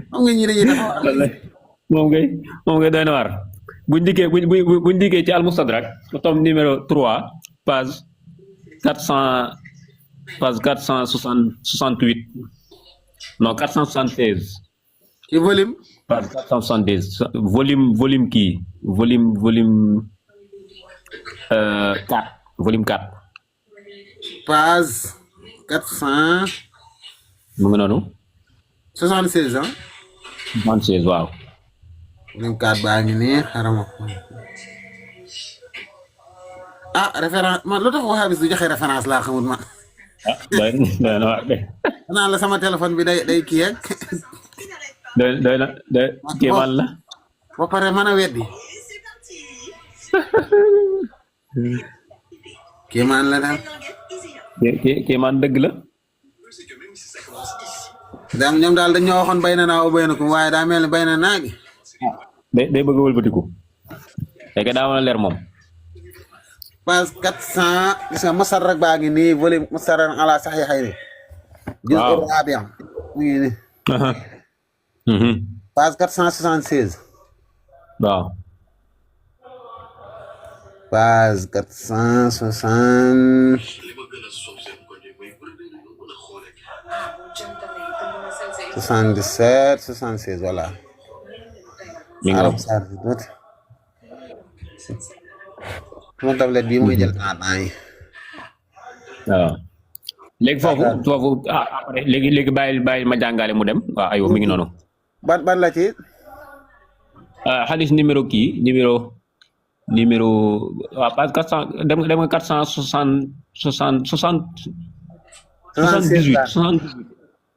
xam nga ñi dañuy taxaw moom ngay doy na war buñ dikkee ci al mustadrak tome numéro 3 page 468 non 476 ci volume page 470 volume kii volume 4 page 400 mu ngi noonu 76 ah 76 waaw volume 4 baa ngi nii xarama référence man lu tax waxaabis du joxe référence laa xamul man doy na waar de xanaa la sama téléphone bi day kii ak doy na kéemaan la ba pare mën a weddi kéemaan la daal kéemaan dëgg la daam ñoom daal dañoo waxoon bay na naa o bay na ko waaye daa mel ni bay na naa gi day bëgg a wëlbatiku fekk daa mën a leer moom page 400 gis nga Musarrak baa ngi nii volume Musarrak ala saxiixayni juz'u raabi' mu ngi nii page 476 waaw page 460 77 76 voilà arab sar dot sama tablette bi mooy jël temps yi waaw léegi foofu après léegi bàyyi ma jàngale mu dem waaw aywa mi ngi noonu ban la ci xaalis numéro waaw page 400 dem nga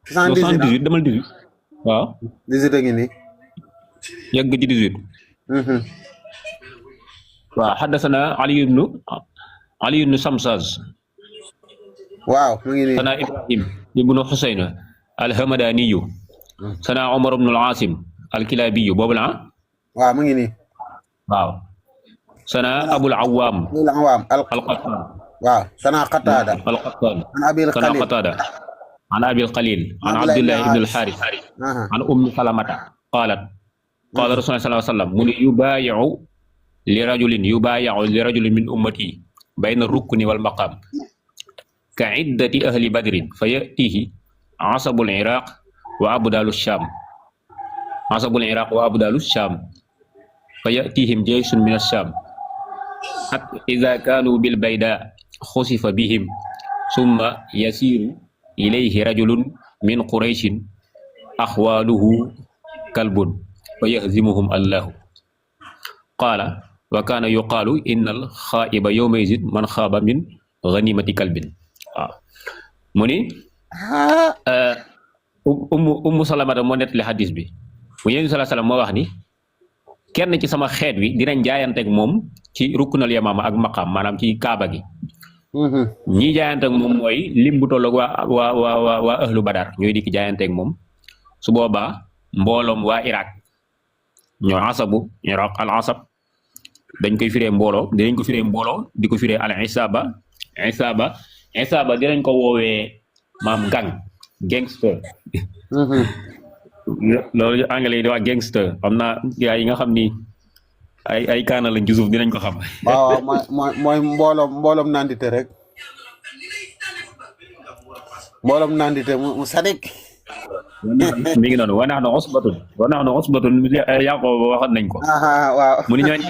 78 demal 18 waaw 18 a ngi nii yegg ci 18 waaw xaddasana Ali ibnu علي بن سمساز waaw mu ngi nii سنا إبراهيم ابن حسين الهمداني سنا عمر بن العاصم الكلابي بوبلا waaw mu ngi nii واو سنا أبو العوام lil awaam القطان waaw sana Qataada القطان an Abil سنا Qalil قتادة عن أبي القليل عن عبد الله بن الحارث عن أم سلمة قالت قال رسول الله صلى الله عليه وسلم من يبايع لرجل من أمتي بين الركن والمقام كعدة أهل بدر فيأتيه عصب العراق وأبدال الشام عصب العراق وأبدال الشام فيأتيهم جيش من الشام حتى إذا كانوا بالبيداء خسف بهم ثم يسير إليه رجل من قريش أخواله كلب فيهزمهم الله قال وكان يقال إن الخائب يومئذ من خاب من غنيمة كلب مني أم سلمة moo nettali xadis bi bu Yonent sallallahu alayhi wasallam moo wax ni kenn ci sama xeet wi dinañ jaayanteeg moom ci ruknal yamaama ak maqaam maanaam ci kaaba gi ñi jaayanteeg moom mooy lim bu tolloog waa ahlu badar ñooy dikk jaayanteeg moom su boobaa mbooloom waa Irak ñoo asabu Irak al asab dañ koy firee mbooloo dinañ ko firee mbooloo di ko firee al isaba dinañ ko woowee maam gangster loolu anglais yi di wax gangster xam naa gaa yi nga xam ni ay kaana lañ ci suuf dinañ ko xam waaw mooy mbooloom nandite rek mbooloom nandite mu sadik mi ngi noonu wanax na usbatun Yaqoob waxoon nañ ko waaw mu ni ñooñ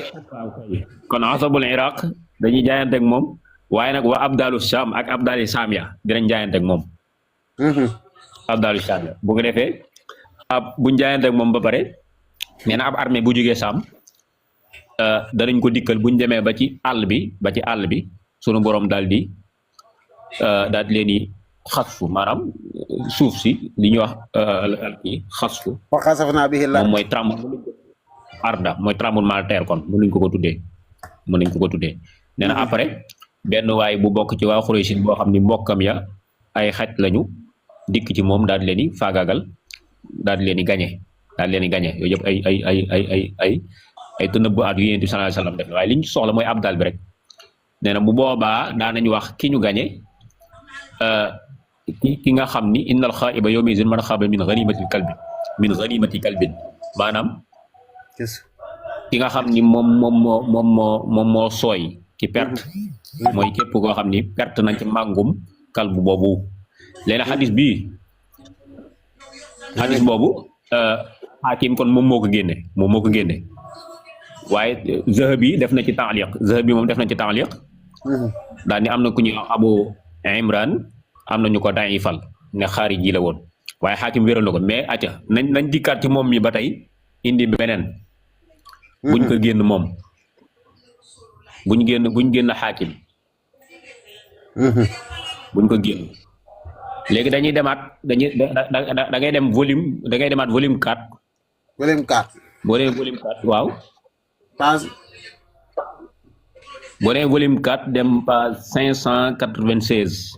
kon asabul Iraq dañuy jaayanteeg moom waaye nag waa abdalu Sham ak abdali Samia dinañ jaayanteeg moom abdalu Sham bu ko defee buñ jaayanteeg moom ba pare nee na ab armée bu jógee Sham danañ ko dikkal buñ demee ba ci àll bi sunu borom daal di leen di xasfu maanaam suuf si li ñuy wax xasfu wa xasafnaa bihi moom mooy tremblement de terre kon mënuñ ko tuddee nee na après benn waay bu bokk ci waa Xuraysh boo xam ni mbokkam ya ay xaj lañu dikk ci moom daal di leen di faagaagal daal di leen di gañe yooyu yëpp ay tënëbb at yu Yonent bi sallallahu alayhi wasallam def waaye li ñu soxla mooy abdal bi rek nee na bu boobaa daanañ wax ki ñu gañe ki nga xam ni innal xaa'iba yawma izin man xaaba min ghanimati kalbin maanaam ki nga xam ni moom moo sooy ci perte mooy képp koo xam ni perte nañ ci màngum kalbu boobu léegi xadis boobu Hakim kon moom moo ko génne waaye Zahabi def na ci ta'liq daal ni am na ku ñuy wax Abu Imran am na ñu ko da'ifal ne xaari ji la woon waaye Hakim wéral na ko mais acca nañ dikkaat ci moom mi ba tey indi beneen buñ ko génn moom buñ génn Hakim buñ ko génn léegi dañuy demaat da ngay dem da ngay demaat volume 4 boo demee volume 4 waaw boo demee volume 4 dem page 596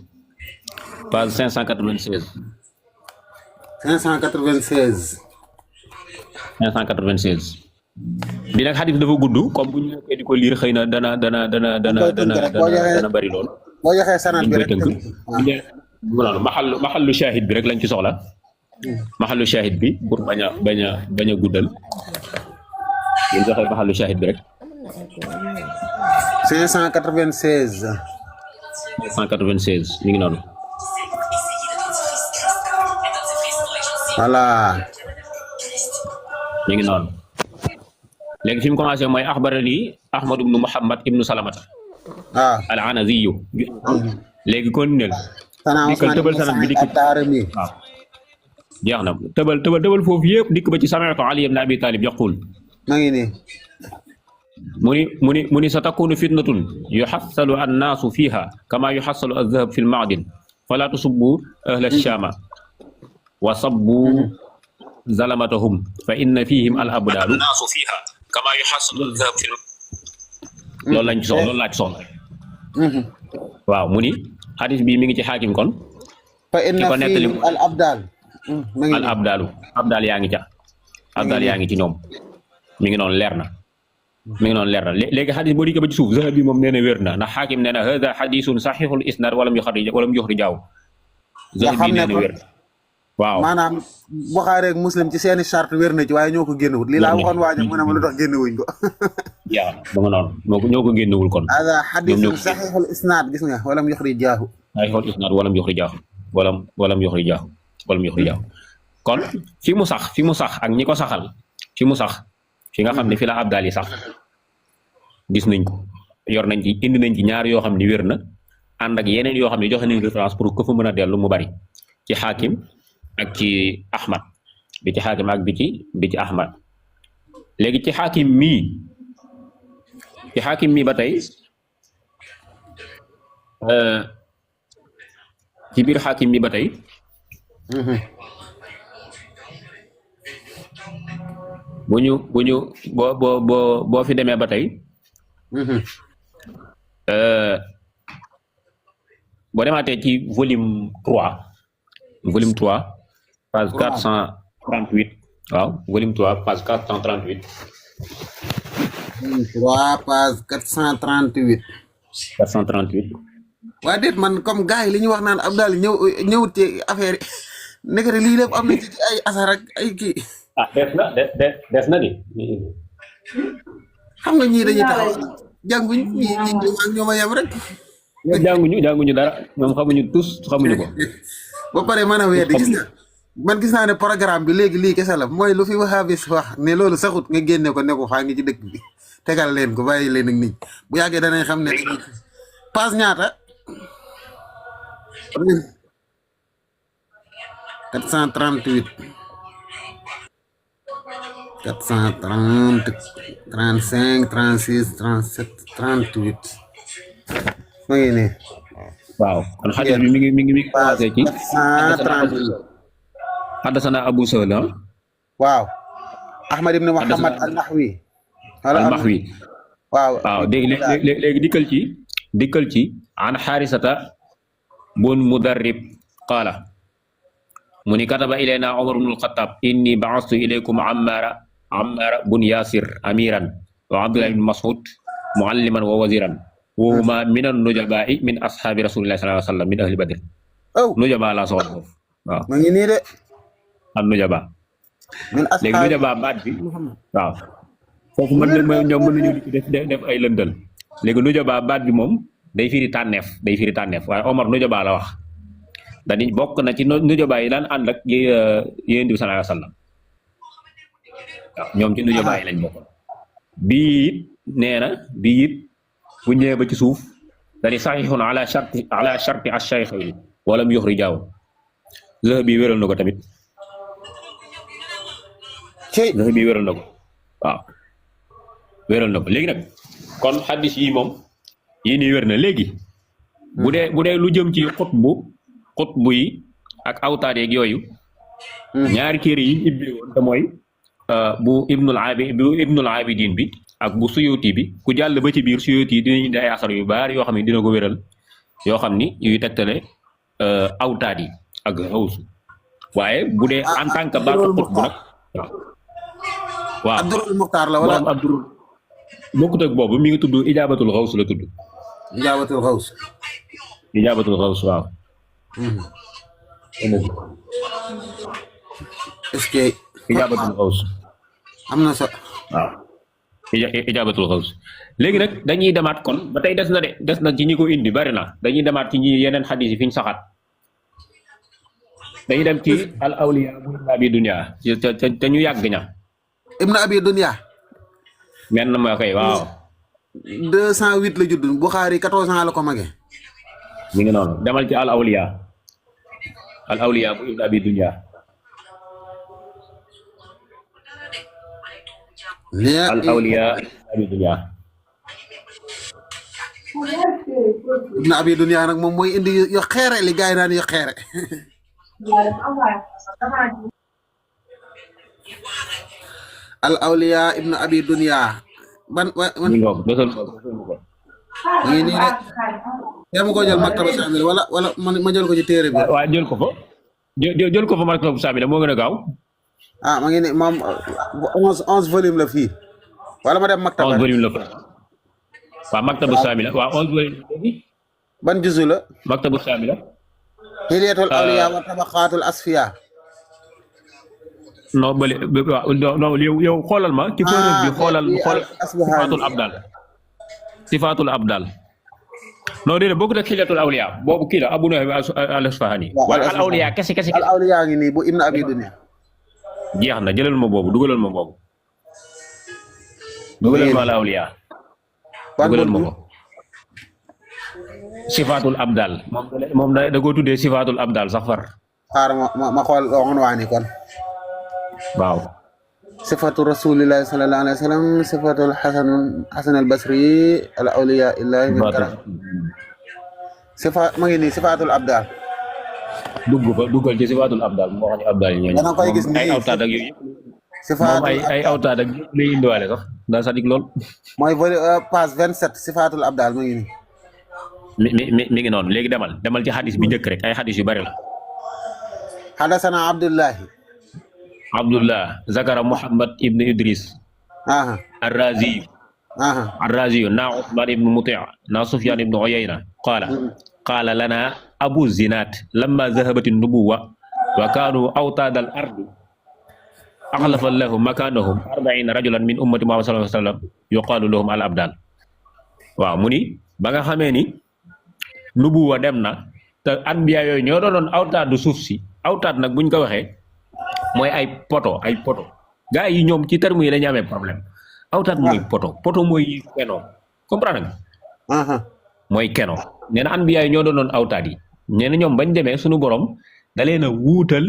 bi nag xadis dafa gudd comme bu ñu nekkee di ko liir xëy na dana bari lool boo joxee sanad bi rek loolu maxallu shahid bi rek lañ ci soxla maxallu shahid bi pour bañ a guddal ñu joxee maxallu shahid bi rek 596 mi ngi noonu voilà mi ngi noonu léegi fi mu commencé mooy axbarani Ahmad ibnu Muhammad ibnu Salamata al Anaziyu léegi kon nel dikkal tëbal sanad bi dikk waaw jeex na tëbal foofu yëpp dikk ba ci sami'tu Ali ibn Abi Talib yaqul maa ngi nii mu ni satakunu fitnatun yuhassalu annaasu fiha kama yuhassalu az-zahab fi al-ma'din fala tusubbu ahla ash-shama wa sabbu zalamatahum fa inna fihim al-abdalu annaasu fiha kama yuhassalu az-zahab fi loolu laa ci soxla waaw mu ni hadith bi mi ngi ci hakim kon fa inna fi al abdal al abdal yaa ngi ca abdal yaa ngi ci ñoom mi ngi noonu leer na léegi hadith boo dikkee ba ci suuf Zahabi moom nee na wér na ndax hakim nee na hada hadithun sahihul isnad walam yuxrijaaw Zahabi nee na wér waaw maanaam Buxaari ak Muslim ci seeni charte wér na ci waaye ñoo ko génnewut lii laa waxoon waajo mu ne ma lu tax génnewuñ ko yaa ba nga noonu ñoo ko génnewul kon hada hadithun sahihul isnad gis nga walam yuxrijaahu sahihul isnad walam yuxrijaahu kon fi mu sax ak ñi ko saxal fi mu sax fi nga xam ne fi la abdal yi sax gis nañ ko yor nañ ci indi nañ ci ñaar yoo xam ne wér na ànd ak yeneen yoo xam ne joxe nañ référence pour que fa mën a dellu mu bari ci xaakim ak ci ahmad bi ci xaakim ak bi ci ahmad léegi ci xaakim mii ba tey ci biir xaakim mi ba tey bu ñu boo fi demee ba tey boo demaatee ci volume 3 page 438 waaw volume 3 page 438 3 page 438 waa déet man comme gars yi li ñu wax naan Abdal ñëwut ci affaire yi nekkati lii lépp am na ci ay asar ak ay kii des na di xam nga ñii dañuy taxaw jànguñ ñi ak ñoom a yem rek jànguñu dara ñoom xamuñu tous xamuñu ko ba pare mën a weddi gis nga man gis naa ne programme bi léegi lii kese la mooy lu fi wahabis wax ne loolu saxut nga génne ko ne ko faa ngi ci dëkk bi tegal leen ko bàyyi leen ak nit bu yàggee danañ xam ne passe ñaata 438 430 35 36 37 38 ma ngi ne waaw kon xadis bi mi ngi commencé ci 438 hadasana Abu Sa'la waaw Ahmad ibn Muhammad al-Nahwi waaw léegi dikkal ci an Harisata bun Mudarrib qaala mu ni kataba ilayna Umar ibn al-Khattab inni ba'astu ilaykum Ammara bun Yasir amiran wa Abdullah ibn Mas'ud mualliman wa waziran wa huma min an-nujaba'i min ashabi Rasulillah sallallahu alaihi wasallam min ahli Badr nujaba la soxla foofu waaw ma ngi nii de an nujaba léegi nujaba baat bi waaw foofu ñoom mën nañu def ay lëndal léegi nujaba baat bi moom day firi tànneef waaye Omar nujaba la wax dañuy bokk na ci nujaba yi daan ànd ak Yonent bi sallallahu alayhi wasallam waaw ñoom ci nujaba yi lañ bokkoon bii it nee na bii it bu ñëwee ba ci suuf dañuy sahihun ala sharti ash-shaykhayn wala mu yuxrijaahu Zahabi wéral na ko tamit Zahabi wéral na ko waaw wéral na ko léegi nag kon xaddis yi moom yii nii wér na léegi bu dee lu jëm ci xutbu yi ak awtaad yeeg yooyu ñaari téere yi ñu ibbi woon te mooy bu Ibnul Abidin bi ak bu Suyuti bi ku jàll ba ci biir Suyuti yi dinañu indi ay asar yu bari yoo xam ne dina ko wéral yoo xam ni yuy tegtale awtaad yi ak xawsu waaye bu dee en tant que baatu xutbu nag waaw Abdurul Muxtaar la wala Abdurul bokkut ak boobu mi ngi tudd Ijaabatul Xaws la tudd Ijaabatul Xaws waaw est-ce que Ijaabatul Xaws am na sa waaw Ijaabatul Xaws léegi nag dañuy demaat kon ba tey des na ci ñi ko indi bari na dañuy demaat ci ñi yeneen xadis yi fi ñu saxaat dañuy dem ci al awliya bu Ibn Abi Dunya te ñu yàgg ña Ibn Abi Dunya men na ma koy waaw 208 la judd Bukhari 14 ans la ko magee mi ngi noonu demal ci al awliya bu Ibn Abi Dunya al awliya Ibn Abi Dunya Ibn Abi Dunya nag moom mooy indi yo xeere li gaay naan yo xeere al awliya Ibn Abi Dunya ban nii nii de yaa ma ko jël maktaba saamil wala ma jël ko ci téere bi. waaw jël ko fa jël ko fa maktaba saamil moo gën a gaaw. ah ma ngi ne moom 11 volume la fii wala ma dem maktaba 11 volume la fa waaw maktaba saamil waaw 11 volume ban juzu la maktaba saamil hilyatul awliya wa tabaqatul asfiya non bële non yow xoolal ma ci fóoróor bi xoolal sifaatul abdal non déedéet bokkut ak hilyatul awliya boobu kii la Abu Nu'aym al-Asfahani wala al awliya kese al awliya ngi nii bu Ibn Abi Dunya jeex na jëlal ma boobu dugalal ma boobu dugalal ma al awliya dugalal ma ko sifaatul abdal moom da ko tuddee sifaatul abdal sax far xaar ma xool on waani kon waaw sifatu rasulillahi sallallahu alayhi wa sallam sifatul hasan al basri al awliya illahi min karam sifa ma ngi nii sifatul abdal duggal ci sifaatul abdal moo xam ne abdal yi ñooñu koy gis nii ay awtaad ak yooyu moom ay awtaad ak yëpp lay indiwaale sax daa sadik lool mooy page 27 sifaatul abdal ma ngi nii mi ngi noonu léegi demal ci xadis bi njëkk rek ay xadis yu bari la hadasana abdullah zakara muhammad ibn idris arrazi na usman ibn muti' na sufyan ibn uyayna qala lana abu zinat lamma zahabat an-nubuwwa wa kanu awtad al-ard akhlafa allahu makanahum 40 rajulan min ummati muhammad sallallahu alaihi wasallam yuqalu lahum al-abdal waaw mu ni ba nga xamee ni nubuwa dem na te anbiya yooyu ñoo doonoon awtaadu suuf si awtaad nag buñ ko waxee mooy ay poto gars yi ñoom ci terme yi dañu amee problème awtaad mooy poto mooy keno comprendre nga mooy keno nee na anbiya yi ñoo doonoon awtaad yi nee na ñoom bañ demee suñu borom da leen a wuutal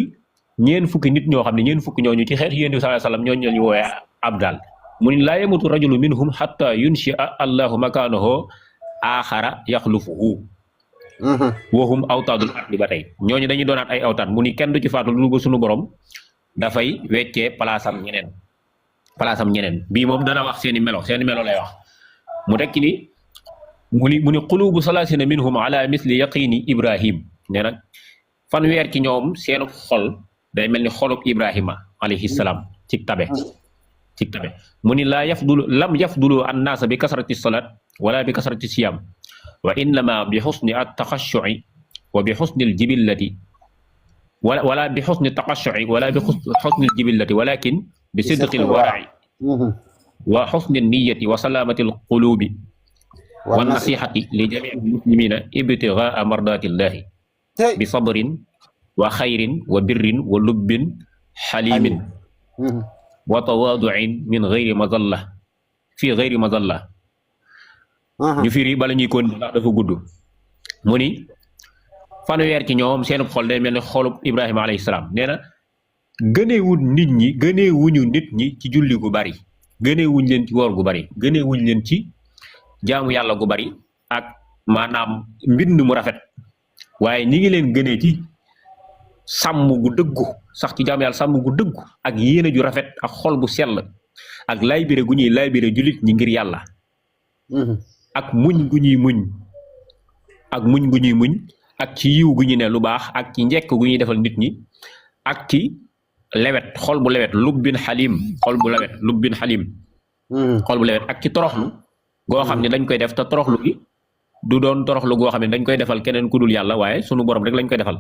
ñeen fukki nit ñoo xam ne ñeen fukki ñooñu ci xeet yéen bi sallallahu alayhi wasallam ñooñu ñu woowee abdal mu ni laa yamutu rajulu minhum hatta yunshi allahu makanahu axara yaxlufuhu waxum awtaadul ardi ba tey ñooñu dañuy doonaat ay awtaad mu ni kenn du ci faatu lu ba suñu borom dafay weccee palaasam ñeneen bii moom dana wax seeni melo lay wax mu tekki ni mu ni qulubu salaasina minhum ala misli yaqini ibrahim nee na fanweer ci ñoom seenu xol day mel ni xolub ibrahima alayhi salaam ci tabe mu ni lam yafdulu annaasa bi kasrati salat wala bi kasrati siyam wa innama bi xusni at-taxashu'i wa bi xusni al-jibillati wala bi xusni at-taxashu'i wala bi xusni al-jibillati walakin bi sidqi al-wara'i wa xusni an-niyyati wa salamati al-qulubi wa nasihati li jami'i al-muslimina ibtigha'a mardatillahi bi sabrin wa xayrin wa birrin wa lubbin xalimin wa tawaadu'in min ghayri mazalla fi ghayri mazalla ñu firi bala ñuy kon ndax dafa gudd mu ni fanweer ci ñoom seen xol day mel ni xolub Ibrahima alayhi salaam nee na gëneewuñu nit ñi ci julli gu bari gëneewuñ leen ci woor gu bari gëneewuñ leen ci jaamu yàlla gu bari ak maanaam mbind mu rafet waaye ñi ngi leen gënee ci sàmm gu dëggu sax ci jaamu yàlla sàmm gu dëggu ak yéene ju rafet ak xol bu sell ak laybire gu ñuy laybire jullit ñi ngir yàlla ak muñ gu ñuy muñ ak ci yiw gu ñu ne lu baax ak ci njekk gu ñuy defal nit ñi ak ci lewet xol bu lewet lubbin xalim xol bu lewet ak ci toroxlu goo xam ne dañ koy def te toroxlu gi du doon toroxlu goo xam ne dañ koy defal keneen ku dul yàlla waaye sunu borom rek lañ koy defal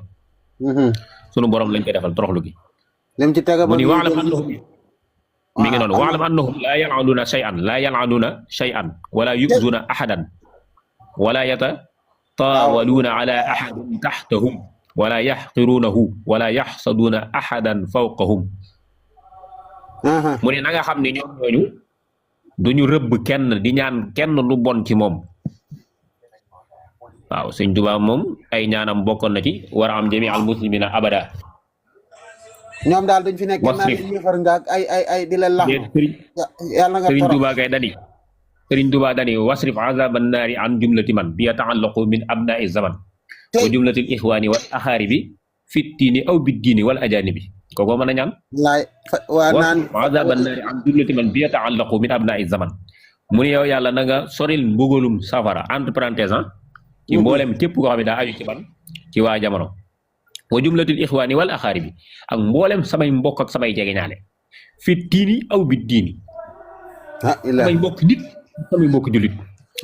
toroxlu gi mu ni waalam annahum mi ngi noonu waalam annahum laa yal'anuuna shay'an wala yu'zuuna ahadan wala yatataawaluuna ala ahadin taxtahum wala yaxqiruunahu wala yaxsaduuna ahadan fawqahum mu ne na nga xam ne ñoom ñooñu duñu rëbb kenn di ñaan kenn lu bon ci moom waaw Sëñ Tuubaa moom ay ñaanam bokkoon na ci war a am jami al muslimina abada ñoom daal duñ fi nekk naan yéefar nga ak ay di la lax yàlla nga Sëriñ Tuubaa kay dani wasrif azaban naari an jumlati man bi yataallaqu min abna'i zaman wa jumlatil ixwaani wal axaaribi fittiini aw biddiini wal ajaanibi kooku mën a ñaan waa naan azaban naari an jumlati man bi yataallaqu min abna'i zaman mu ne yow yàlla na nga soril mbugalum safara entre parenthèse ci mboolem képp koo xam ne daa aju ci ban ci waa jamono wa jumlatul ixwaani wal axaaribi ak mboolem samay mbokk ak samay jegeñaale fi diini aw bi diini samay mbokk nit samay mbokk jullit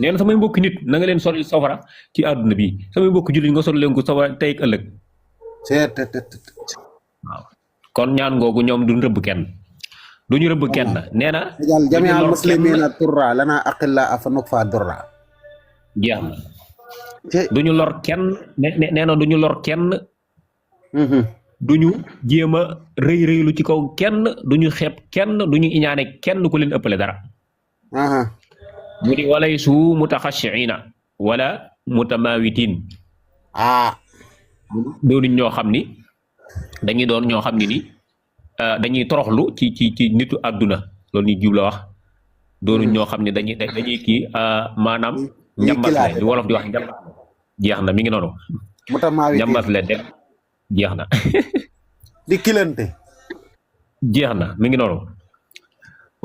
nee na samay mbokk nit na nga leen soril safara ci àdduna bi samay mbokk jullit nga soril leen ko safara tey ak ëllëg waaw kon ñaan ngoogu ñoom duñ rëbb kenn duñu rëbb kenn nee na jamial muslimina turra lana aqilla afa nukfa durra jeex na duñu lor kenn nee na duñu lor kenn duñu jéem a rëy-rëylu ci kaw kenn duñu xeeb kenn duñu iñaane kenn ku leen ëppale dara mu di walay su mutaxashiina wala mutamawitin doonuñ ñoo xam ni dañuy doon ñoo xam ni dañuy toroxlu ci nitu àdduna loolu ni jub la wax doonuñ ñoo xam ne dañuy kii maanaam njambas la di wolof di wax njambas jeex na mi ngi noonu njambas la dem jeex na di kilante jeex na mi ngi noonu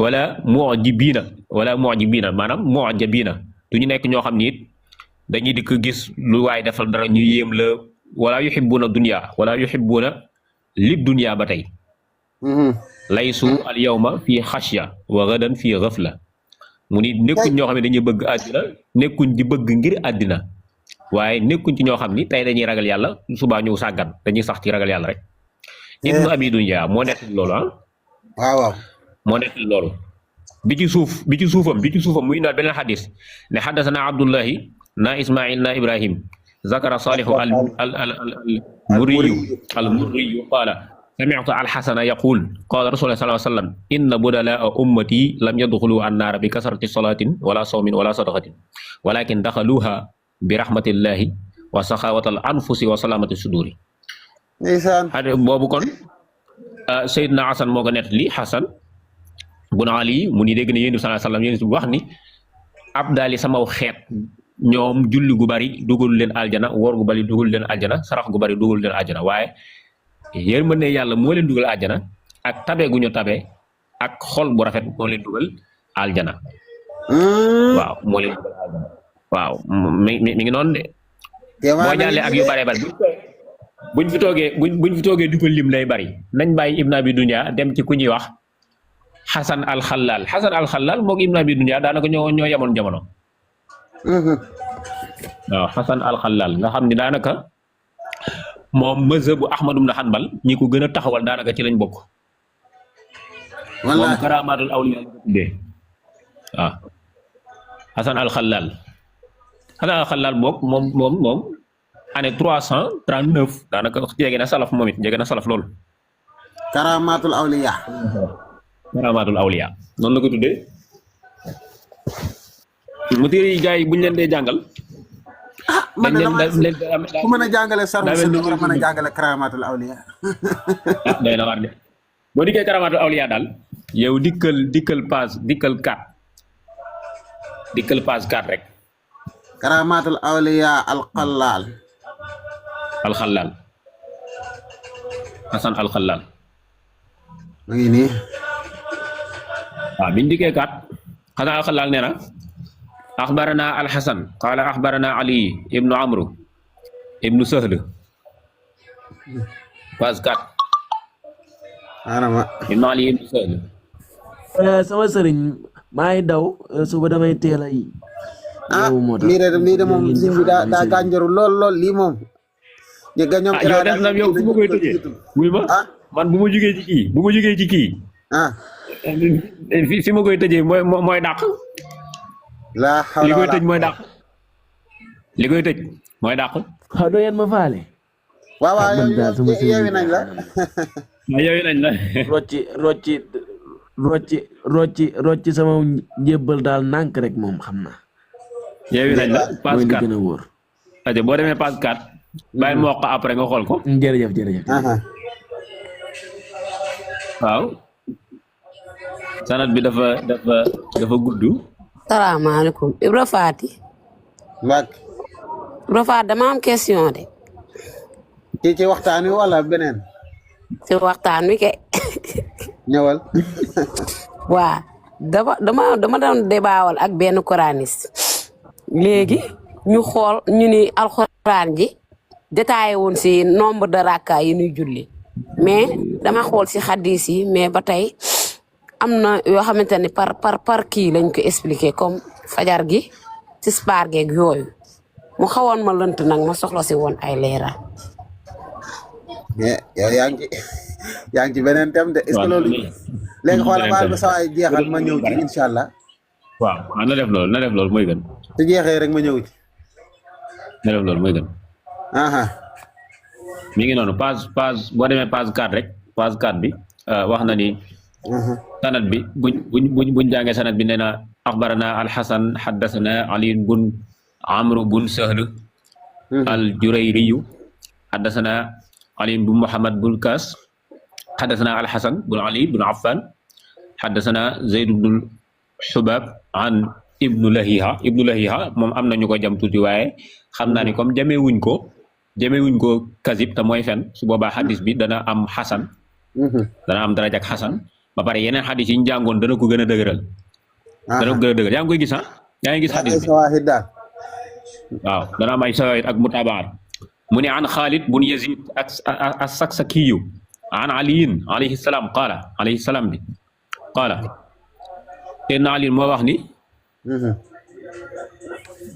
wala mu'jibiina maanaam mu'jabiina du ñu nekk ñoo xam ni it dañuy di ko gis lu waay defal dara ñu yéem la wala yuhibbuna dunya wala yuhibbuna li dunya ba tey laysu al yawma fii xashya wa gadan fii ghafla mu ni nekkuñ ñoo xam ne dañuy bëgg àddina nekkuñ di bëgg ngir àddina waaye nekkuñ ci ñoo xam ni tey dañuy ragal yàlla subaa ñëw sàggan dañuy sax ci ragal yàlla rek ibnu abi dunya moo nekk loolu waaw moo nekk loolu bi ci suufam muy indaal beneen xadis ne xaddasana abdullahi na ismail na ibrahim zakara salihu al murriyu qaala sami'tu al-Hasan yaqul qala rasulullah sallallahu alayhi wa sallam inna budala'a ummati lam yadkhulu an-nar bi kasrati salatin wala sawmin wala sadaqatin walakin dakhaluha bi rahmatillahi wa saxawatal anfusi wa salamati suduri ndeysaan boobu kon Seydina Hasan moo ko nettali Hasan bun Ali mu ni dégg na yéen bi sallallahu alayhi wa sallam yéen wax ni abdali samaw xeet ñoom julli gu bari dugal leen aljana woor gu bari dugal leen aljana sarax gu bari dugal leen aljana waaye yërmande yàlla moo leen dugal aljana ak tabe gu ñu tabe ak xol bu rafet moo leen dugal aljana waaw moo leen dugal aljana waaw mi ngi noonu de boo jàllee ak yu bare bari buñ fi toogee di ko lim lay bari nañ bàyyi Ibn Abi Dunya dem ci ku ñuy wax Hasan al-Xallal moog Ibn Abi Dunya daanaka ñoo yemoon jamono waaw Hasan al-Xallal nga xam ni daanaka moom mazhabu Ahmad ibn Hanbal ñi ko gën a taxawal daanaka ci lañ bokk moom karamatul awliya la ko tuddee waaw Hasan al-Xallal boog moom année 339 daanaka jege na salaf moom it jege na salaf loolu karamatul awliya noonu la ko tuddee mu téere yi gars yi buñ leen dee jàngal man de ku mën a jàngale sarul sëñ war a mën a jàngale karamatul awliya day na war de boo dikkee karamatul awliya daal yow dikkal page 4 rek karamatul awliya al-Xallal Hasan al-Xallal mu ngi nii waaw biñ dikkee 4 Hasan al-Xallal nee na axbarana al-Hasan qaala axbarana Ali ibnu Amru ibnu Sahl page 4 ibnu Ali ibnu Sahl sama sëriñ maa ngi daw suba damay teel a yi lii de moom lim bi daa gànjaru lool lii moom ñu ga ñoom yow def na yow fu ma koy tëjee muy ma man bu ma jugee ci kii fi ma koy tëjee mooy dàq laa xawla li koy tëj mooy dàq doo yéen ma faale waaw yeewi nañ la rocci sama njébbal daal nànk rek moom xam naa yeewi nañ la mooy li gën a wóor aja boo demee page 4 bàyyi ma wax ko après nga xool ko jërëjëf waaw sanad bi dafa gudd. salaamaaleykum Ibra Faty. Ibra Faty dama am question de. ci waxtaan wi wala beneen. ci waxtaan wi ke. ñëwal. waa dama doon débaawal ak benn coraniste léegi ñu xool ñu ni alxuraan ji détaillé woon si nombre de rakka yi ñuy julli mais dama xool si xadis yi mais ba tey am na yoo xamante ni par kii lañ ko expliqué comme fajar gi tisbaar geeg yooyu mu xawoon ma lënt nag ma soxla si woon ay leeral. mais yow yaa ngi ci beneen thème de est-ce que loolu léegi xoolal baal ba saa ay jeexal ma ñëw ci incha allah. waaw na def loolu mooy gën. su jeexee rek ma ñëw ci. na def loolu mooy gën. mi ngi noonu page boo demee page 4 rek page 4 bi wax na ni. sanad bi buñ jàngee sanad bi nee na axbarana alxasan xaddasana ali bun amru bun sahl al jurayriyu xaddasana ali bun muhammad bun kaas xaddasana alxasan bun ali bun affan xaddasana zayd bnu xubab an ibnu lahiha moom am na ñu ko jam tuuti waaye xam naa ni comme jamewuñ ko kasib te mooy fen su boobaa xadis bi dana am xasan dana am darajak xasan ba pare yeneen xadis yi ñu jàngoon dana ko gën a dëgëral. yaa ngi koy gis yaa ngi gis xadis bi waaw dana am ay sawaahid ak mutaabaat mu ne an Xaalid bun Yazid as-Saksakiyu an aliyin alayhi salaam bi qaala Seydina Ali moo wax ni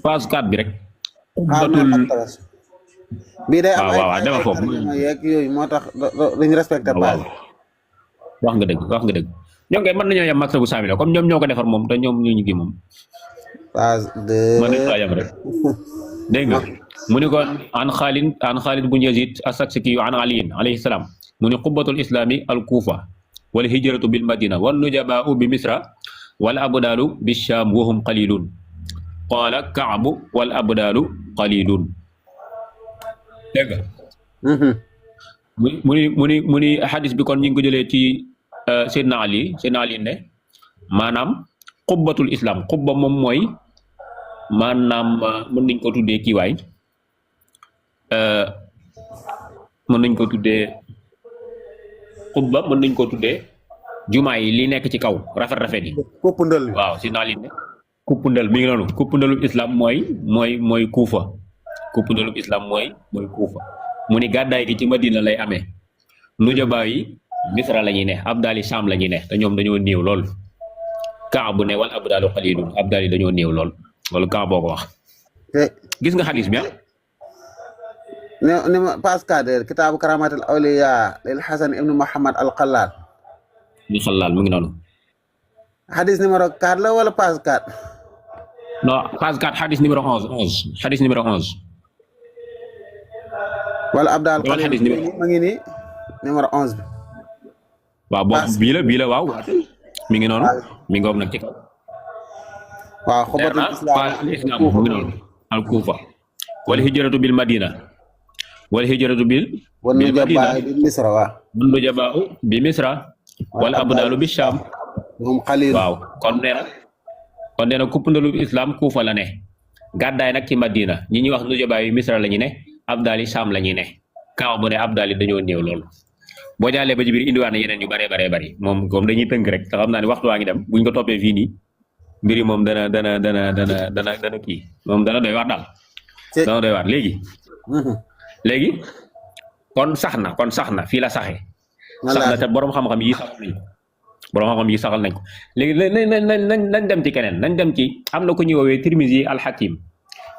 page 4 bi rek bii day am waaw dama foofu yooyu moo tax dañu respecté page wax nga dëgg ñoom kay mën nañoo yem maktabu saamila comme ñoom ñoo ko defar moom te ñoom ñu ngi moom page 2 mën nañu yem rek dégg nga mu ni kon an Xaalid bun Yazid as-Saksaki an aliyin alayhi salaam mu ni qubbatul islami al kuufa wal hijratu bil madina wan nujabaau bi misra wal abdalu bi sham wahum qalilun qaala Kaabu wal abdalu qalilun dégg nga mu ni xadis bi kon ñu ngi ko jëlee ci Seydina Ali ne maanaam xubbatul islam xubba moom mooy maanaam mën nañ ko tuddee kiiwaay mën nañ ko tuddee xubba mën nañ ko tuddee jumaa yi li nekk ci kaw rafet yi kuppundal waaw Seydina Ali ne kuppundal mi ngi noonu kuppundalub islam mooy kuufa kuppundalub islam mooy kuufa mu ni gàddaay gi ci Madina lay amee nujabaa yi Misra la ñuy ne abdali Sham la ñuy ne te ñoom dañoo néew lool Kaab bu ne wal abdalu qalilun abdali dañoo néew lool loolu Kaab boo ko wax gis nga xadis bi ne ma page 4 kitaabu karamatul awliya lil Hasan ibnu Muhammad al Xalaal mu ngi noonu xadis numéro 4 la wala page 4 non page 4 xadis numéro 11 xadis numéro 11 wala abdal xadis ma ngi nii numéro 11 bi waaw boobu bii la waaw mi ngi noonu mi ngoog nag ci kaw waaw xubatul islam mu ngi noonu al kuufa wal hijratu bil madina wal hijratu bil madina bi misra waaw wan nujabaa bi misra wal abdalu bi sham hum qalil waaw kon nee na kuppandalu islam kuufa la ne gàddaay nag ci madina ñi ñuy wax nujabaa yi misra la ñu ne abdali Sham la ñuy ne Kaaw bu ne abdali dañoo néew loolu boo jàllee ba ci biir indiwaat na yeneen yu bari moom comme dañuy tënk rek te xam naa ne waxtu waa ngi dem buñ ko toppee fii nii mbiri moom dana kii moom dana doy waar daal dana doy waar léegi kon sax na fii la saxee sax na te borom xam-xam yi saxal nañ ko léegi nañ dem ci keneen nañ dem ci am na ko ñuy woowee Tirmizi al-Hakim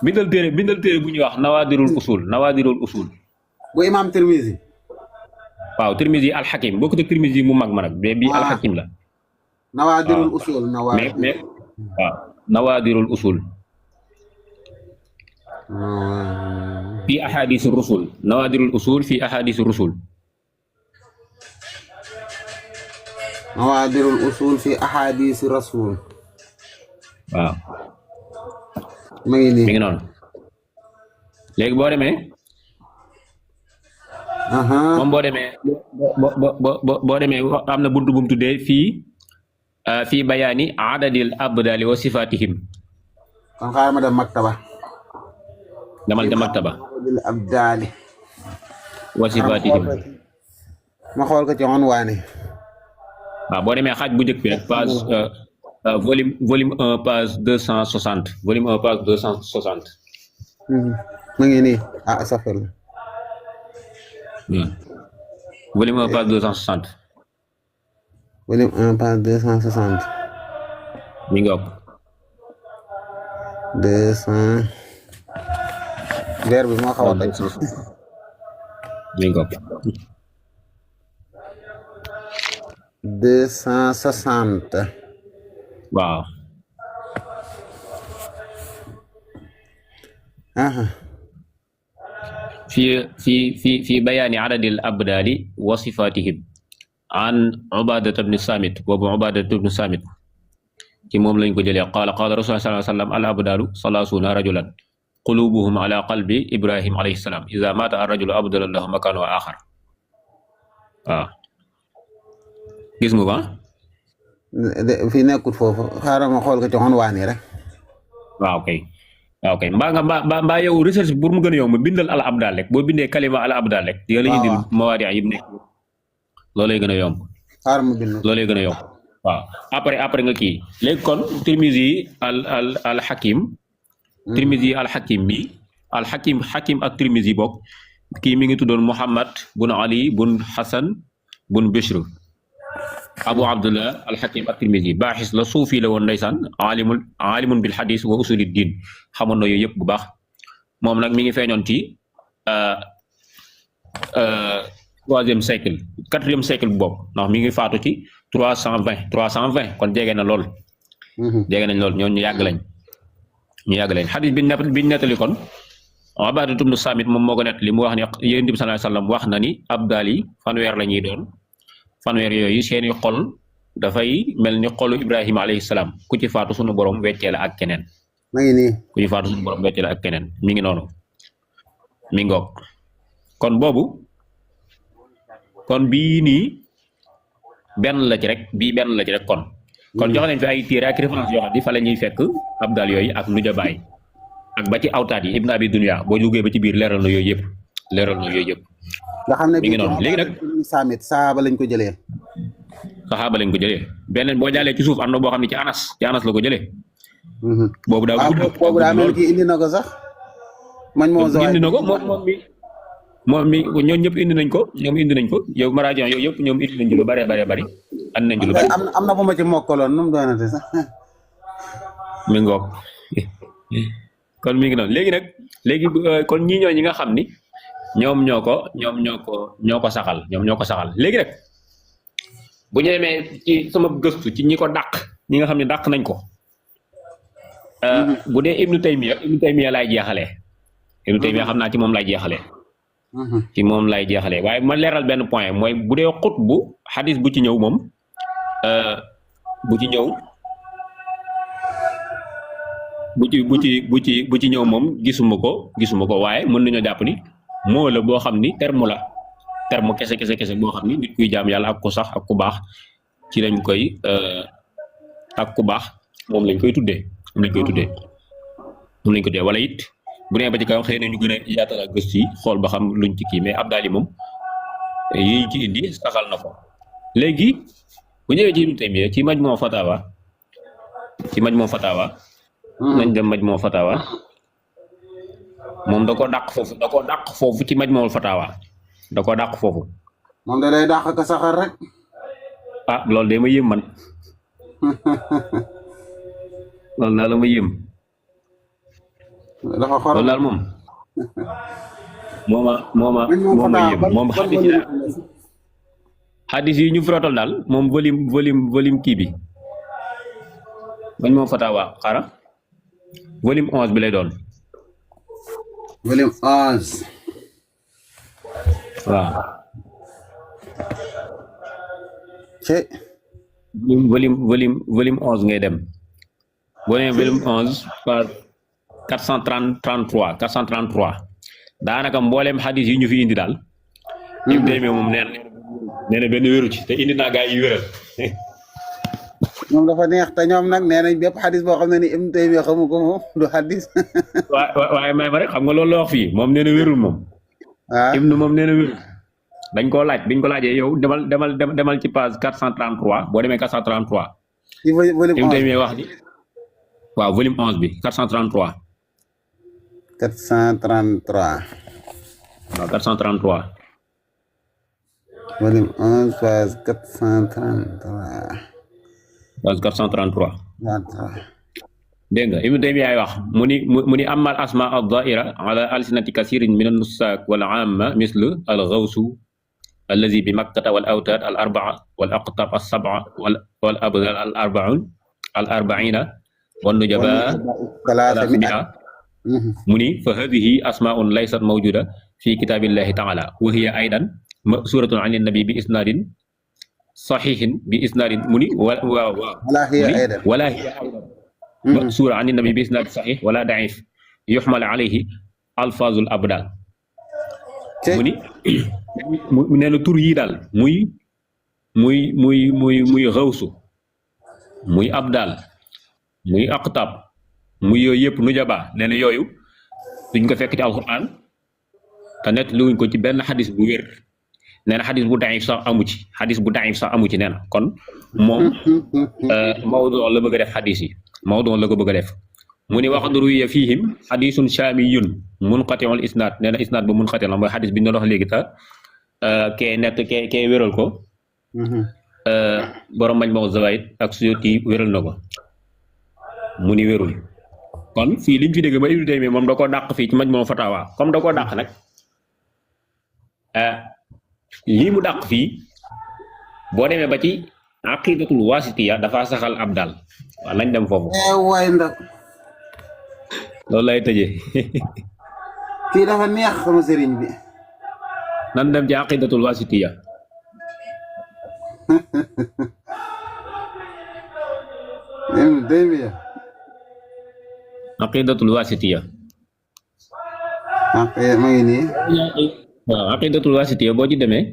bindal téere bu ñuy wax nawaadirul usul bu imam Tirmizi waaw Tirmizi al-Hakim bokkut ak Tirmizi mu mag ma nag bii al-Hakim la nawaadirul usul mais waaw nawaadirul usul fi ahadisi rusul nawaadirul usul fi ahadisi rusul nawaadirul usul fi ahadisi rasul waaw ma ngi nii mi ngi noonu léegi boo demee moom boo demee am na buntu bu mu tuddee fii bayaani adadil abdali wa sifatihim kon xaaral ma dem maktaba damal dem maktaba adadil abdali wa sifatihim ma xool ko ci unwaani waaw boo demee xaaj bu njëkk bi rek volume 1 page 260 volume 1 page 260 mu ngi nii safel volume 1 page 260 volume 1 page 260 mi ngi 200 vers bi moo xaw a toj mi ngi 260 waaw في بيان عدد الأبدال وصفاتهم عن عبادة بن الصامت وابو عبادة بن الصامت في موم لنج قال رسول الله صلى الله عليه وسلم الأبدال 30 رجلا قلوبهم على قلب إبراهيم عليه السلام إذا مات الرجل أبدل الله مكانه آخر gis nga ba fi nekkut foofu xaaral ma xool ko ci xonwaani rek waaw kay mbaa yow recherche pour mu gën a yomb bindal al abdal rek boo bindee kalima al abdal rek di nga la indil mawaadi yi nekk loolay gën a yomb xaaral ma bind loolay gën a yomb waaw après nga kii léegi kon Tirmizi al Hakim Tirmizi al Hakim bi al Hakim ak Tirmizi bokk kii mi ngi tuddoon Muhammad bun Ali bun Hasan bun Bishr Abu Abdullah al Hakim ak Tirmizi baaxis la suufi la woon ndeysaan alimun bil hadis wa usuli din xamoon na yooyu yëpp bu baax moom nag mi ngi feeñoon ci 3e siècle 4e siècle bu boobu ndax mi ngi faatu ci 320 kon jege na lool jege nañ lool ñoo ñu yàgg lañ xadis bi nettali kon Ubaadatu bnu Saamit moom moo ko nettali mu wax ni Yonent bi sallallahu alayhi wasallam wax na ni abdal yi fanweer la ñuy doon fanweer yooyu seeni xol dafay mel ni xolu Ibrahima alayhi salaam ku ci faatu sunu borom weccee la ak keneen ma ngi nii ku ci faatu sunu borom weccee la ak keneen mi ngi noonu mi ngoog kon boobu kon bii nii benn la ci rek kon jox nañ fi ay téere ak référence yoo xam ni fa la ñuy fekk abdal yooyu ak nujabaay ak ba ci awtaat yi Ibn Abi Dunya boo jógee ba ci biir leeral na yooyu yëpp nga xam ne mi ngi noonu léegi nag Saamit saxaaba lañ ko jëlee beneen boo jàllee ci suuf am na boo xam ne ci Anas la ko jëlee boobu daa mel ki indi na ko sax man moo indi na ko moom mi ñoom ñëpp indi nañ ko yow marajan yooyu yëpp ñoom indi nañ ci lu bari andi nañ ci lu bari am na bu ma ci mokkaloon nu mu doonate sax mi ngoog kon mi ngi noonu léegi kon ñi ñooy ñi nga xam ni ñoom ñoo ko saxal léegi nag bu ñu demee ci sama gëstu ci ñi ko dàq ñi nga xam ne dàq nañ ko bu dee Ibnu Taymiya laay jeexalee Ibnu Taymiya xam naa ci moom laay jeexalee waaye ma leeral benn point mooy bu dee xut bu xadis bu ci ñëw moom bu ci ñëw moom gisuma ko waaye mën nañoo jàpp ni moo la boo xam ni terme kese boo xam ni nit kuy jaam yàlla ak ku sax ak ku baax ci lañ koy ak ku baax moom lañ koy tuddee wala it bu nee ba ci kaw xëy na ñu gën a yaatal ak gëstu yi xool ba xam luñ ci kii mais abdal yi moom yi ci indi saxal na ko léegi bu ñëwee ci Ibnu Taymiya ci Majmu' Fatawa nañ dem Majmu' Fatawa moom da ko dàq foofu ci Majmu' Fatawa da ko dàq foofu moom da lay dàq ka saxal rek loolu de ma yëm man loolu daal la ma yëm dafa xor loolu daal moom moom xadis yi ñu frotal daal moom volume kii bi Majmu' Fatawa xara volume 11 bi lay doon volume 11 waaw ci volume 11 ngay dem boo nee volume 11 par 433 daanaka mbooleem xadis yi ñu fi indi daal Ibnu Taymiya moom nee na benn wéru ci te indi naa gaa yi wéral moom dafa neex te ñoom nag nee nañ bépp xadis boo xam ne ni Ibnu Taymiya xamu ko moom du xadis waaye may ma rek xam nga loolu la wax fii moom nee na wérul moom Ibnu moom nee na wérul dañ koo laaj biñ ko laajee yow demal ci page 433 boo demee 433 ci volume Ibnu 11 Taymiyya wax ni waaw volume 11 bi 433 433 waaw 433 volume 11 page 433 page 433 433 dégg nga Ibnu Taymiyya ay wax mu ni amal asma ad-da'ira ala alsinati kasirin min an-nussak wal 'amma mislu al-ghawsu allazi bi makkata wal awtad al arba'a wal aqtab as sab'a wal abdal al arba'un al arba'ina wan nujaba ثلاثمائة mu ni fa hadhihi asma'un laysat mawjuda fi kitabillahi ta'ala wa hiya aidan ma'suratun 'an an-nabi bi isnadin sahihin bi isnadin mu ni ولا هي أيضا ولا هي aidan ma'sura 'an an-nabi bi isnad sahih wala da'if yuhmal 'alayhi alfazul abdal mu ni mu nee na tur yi daal muy xawsu muy abdal muy aqtab muy yooyu yëpp nujaba nee na yooyu duñ ko fekk ci alquran te net luwuñ ko ci benn xadis bu wér nee na xadis bu daif sax amu ci nee na kon moom mawdu la bëgg a def xadis yi mawdu la ko bëgg a def mu ni wax ruwiya fihim xadisun shaamiyun munqati'ul isnaad nee na isnaad ba munqati la mooy xadis bi ñu doon wax léegi ta kee wéral ko borom Majmuu Zawaa'id ak Suyuuti wéral na ko mu ni wérul kon fii liñ fi dégg ba Ibnu Taymiyya moom da koo dàq fii ci Majmuu Fatawa comme da koo dàq nag lii mu dàq fii boo demee ba ci aqidatul wasitiya dafa saxal abdal waaw nañ dem foofu waay ndax loolu lay tëjee kii dafa neex sama sëriñ bi nan dem ci aqidatul wasitiya Ibnu Taymiyya aqidatul wasitiya ma ngi nii waaw aqidatul wasitiya boo ci demee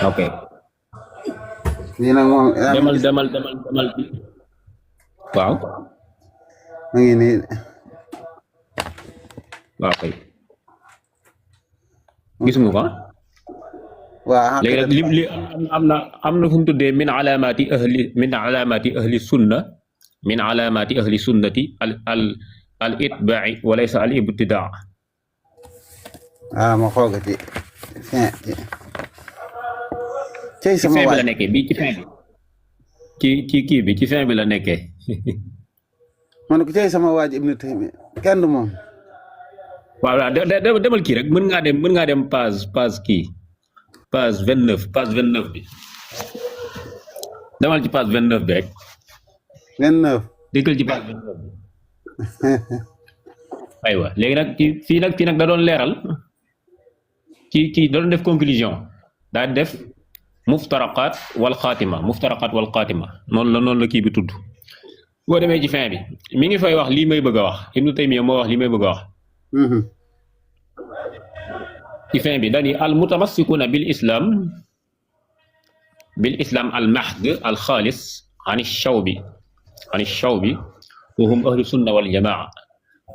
ok lii nag moom demal waaw ma ngi nii waaw kay gis nga ko waaw léegi nag li am na fu mu tuddee min alaamati ahli sunna min alaamati ahli sunnati al itbaai wa laysa al ibtidaa ma xool ko ci fin cey ci sama fin bi waay la nekkee bii ci fin bi ci kii bi ci fin bi la nekkee man ko cey sama waaj Ibnu Taymiyya kenn du moom waaw demal kii rek mën ngaa dem page kii page 29 bi demal ci page 29 bi rek 29 déggal ci page 29 bi aywa léegi nag fii nag da doon leeral da doon def conclusion daa def muftaraqat wal xaatima noonu la kii bi tudd boo demee ci fin bi mi ngi fay wax lii may bëgg a wax Ibnu Taymiyya moo wax lii may bëgg a wax ci fin bi dani al mutamassikuna bil islam al mahd al xaalis an shawbi wa hum ahlu sunna wal jamaa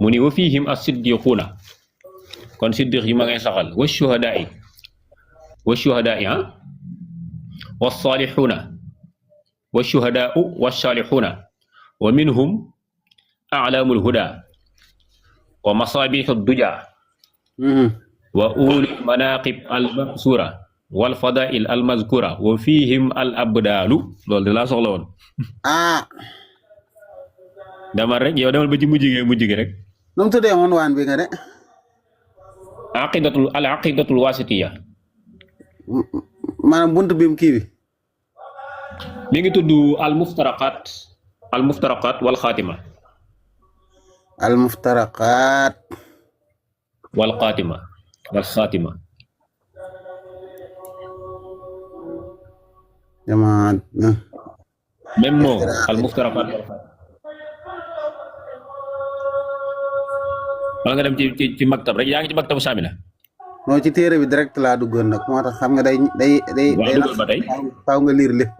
mu ni wa fihim as siddiquuna kon siddiq yi ma ngay saxal wa shuhadaai wa salihuna wa shuhadaau wa salihuna wa minhum a'lamul huda wa masabihu duja wa uli manaqib al mabsura wal fadail al mazkura wa fihim al abdalu loolu de laa soxla woon dama rek yow demal ba ci mujj gi rek nu mu tuddee woon waan bi nga de aqidatul wasitiya maanaam buntu bi kii bi mi ngi tudd al muftaraqat wal xaatima wal xaatima jamaat même mot al muftaraqat wal xaatima wala nga dem ci maktab rek yaa ngi ci maktabu Saamila non ci téere bi direct laa duggoon nag moo tax xam nga day duggal ba tey faaw nga liir lépp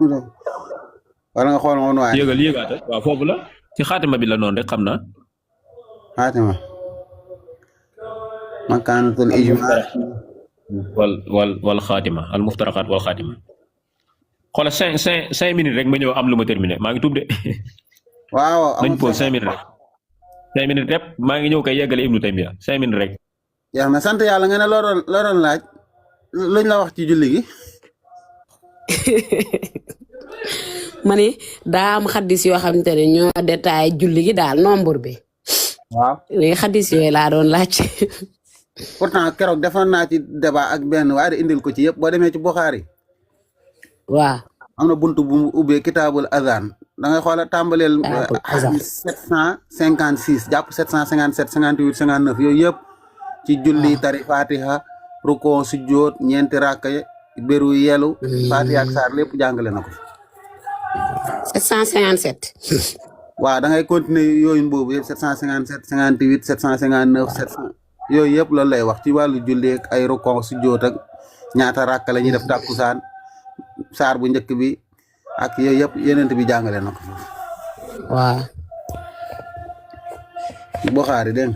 wala nga xool woon waaye yëgaata waaw foofu la ci xaatima bi la noonu rek xam naa xaatima makaanatul ijmaa wal khatima al muftaraqat wal khatima xola 5 minutes rek ma ñëw am lu ma terminer ma ngi tub de waaw nañ pause 5 minutes rek 5 minutes rep ma ngi ñëw kay yeggale ibnu taymiya 5 minutes rek yaa na sant yàlla nga ne loo doon laaj luñ la wax ci julli gi ma ni daa am xaddis yoo xamante ne ñoo détaillé julli gi daal nombre bi waaw léegi xaddis yooyu laa doon laaj pourtant keroog defoon naa ci débat ak benn waaye de indil ko ci yëpp boo demee ci Bukhari waaw am na buntu bu mu ubbee kitaabul azan da ngay xoola tàmbaleel hadis 756 jàpp 757 58 59 yooyu yëpp ci julli tari fatiha rukon sujjoot ñeenti rakka beru yelu fatiha ak saar lépp jàngale na ko 757 waaw da ngay continuer yooyu boobu yëpp 757 58 759 700 yooyu yëpp loolu lay wax ci wàllu julli ak ay rukon sujjoot ak ñaata rakka la ñuy def tàkkusaan saar bu njëkk bi ak yooyu yëpp yenent bi jàngale na ko waaw Bukhari dégg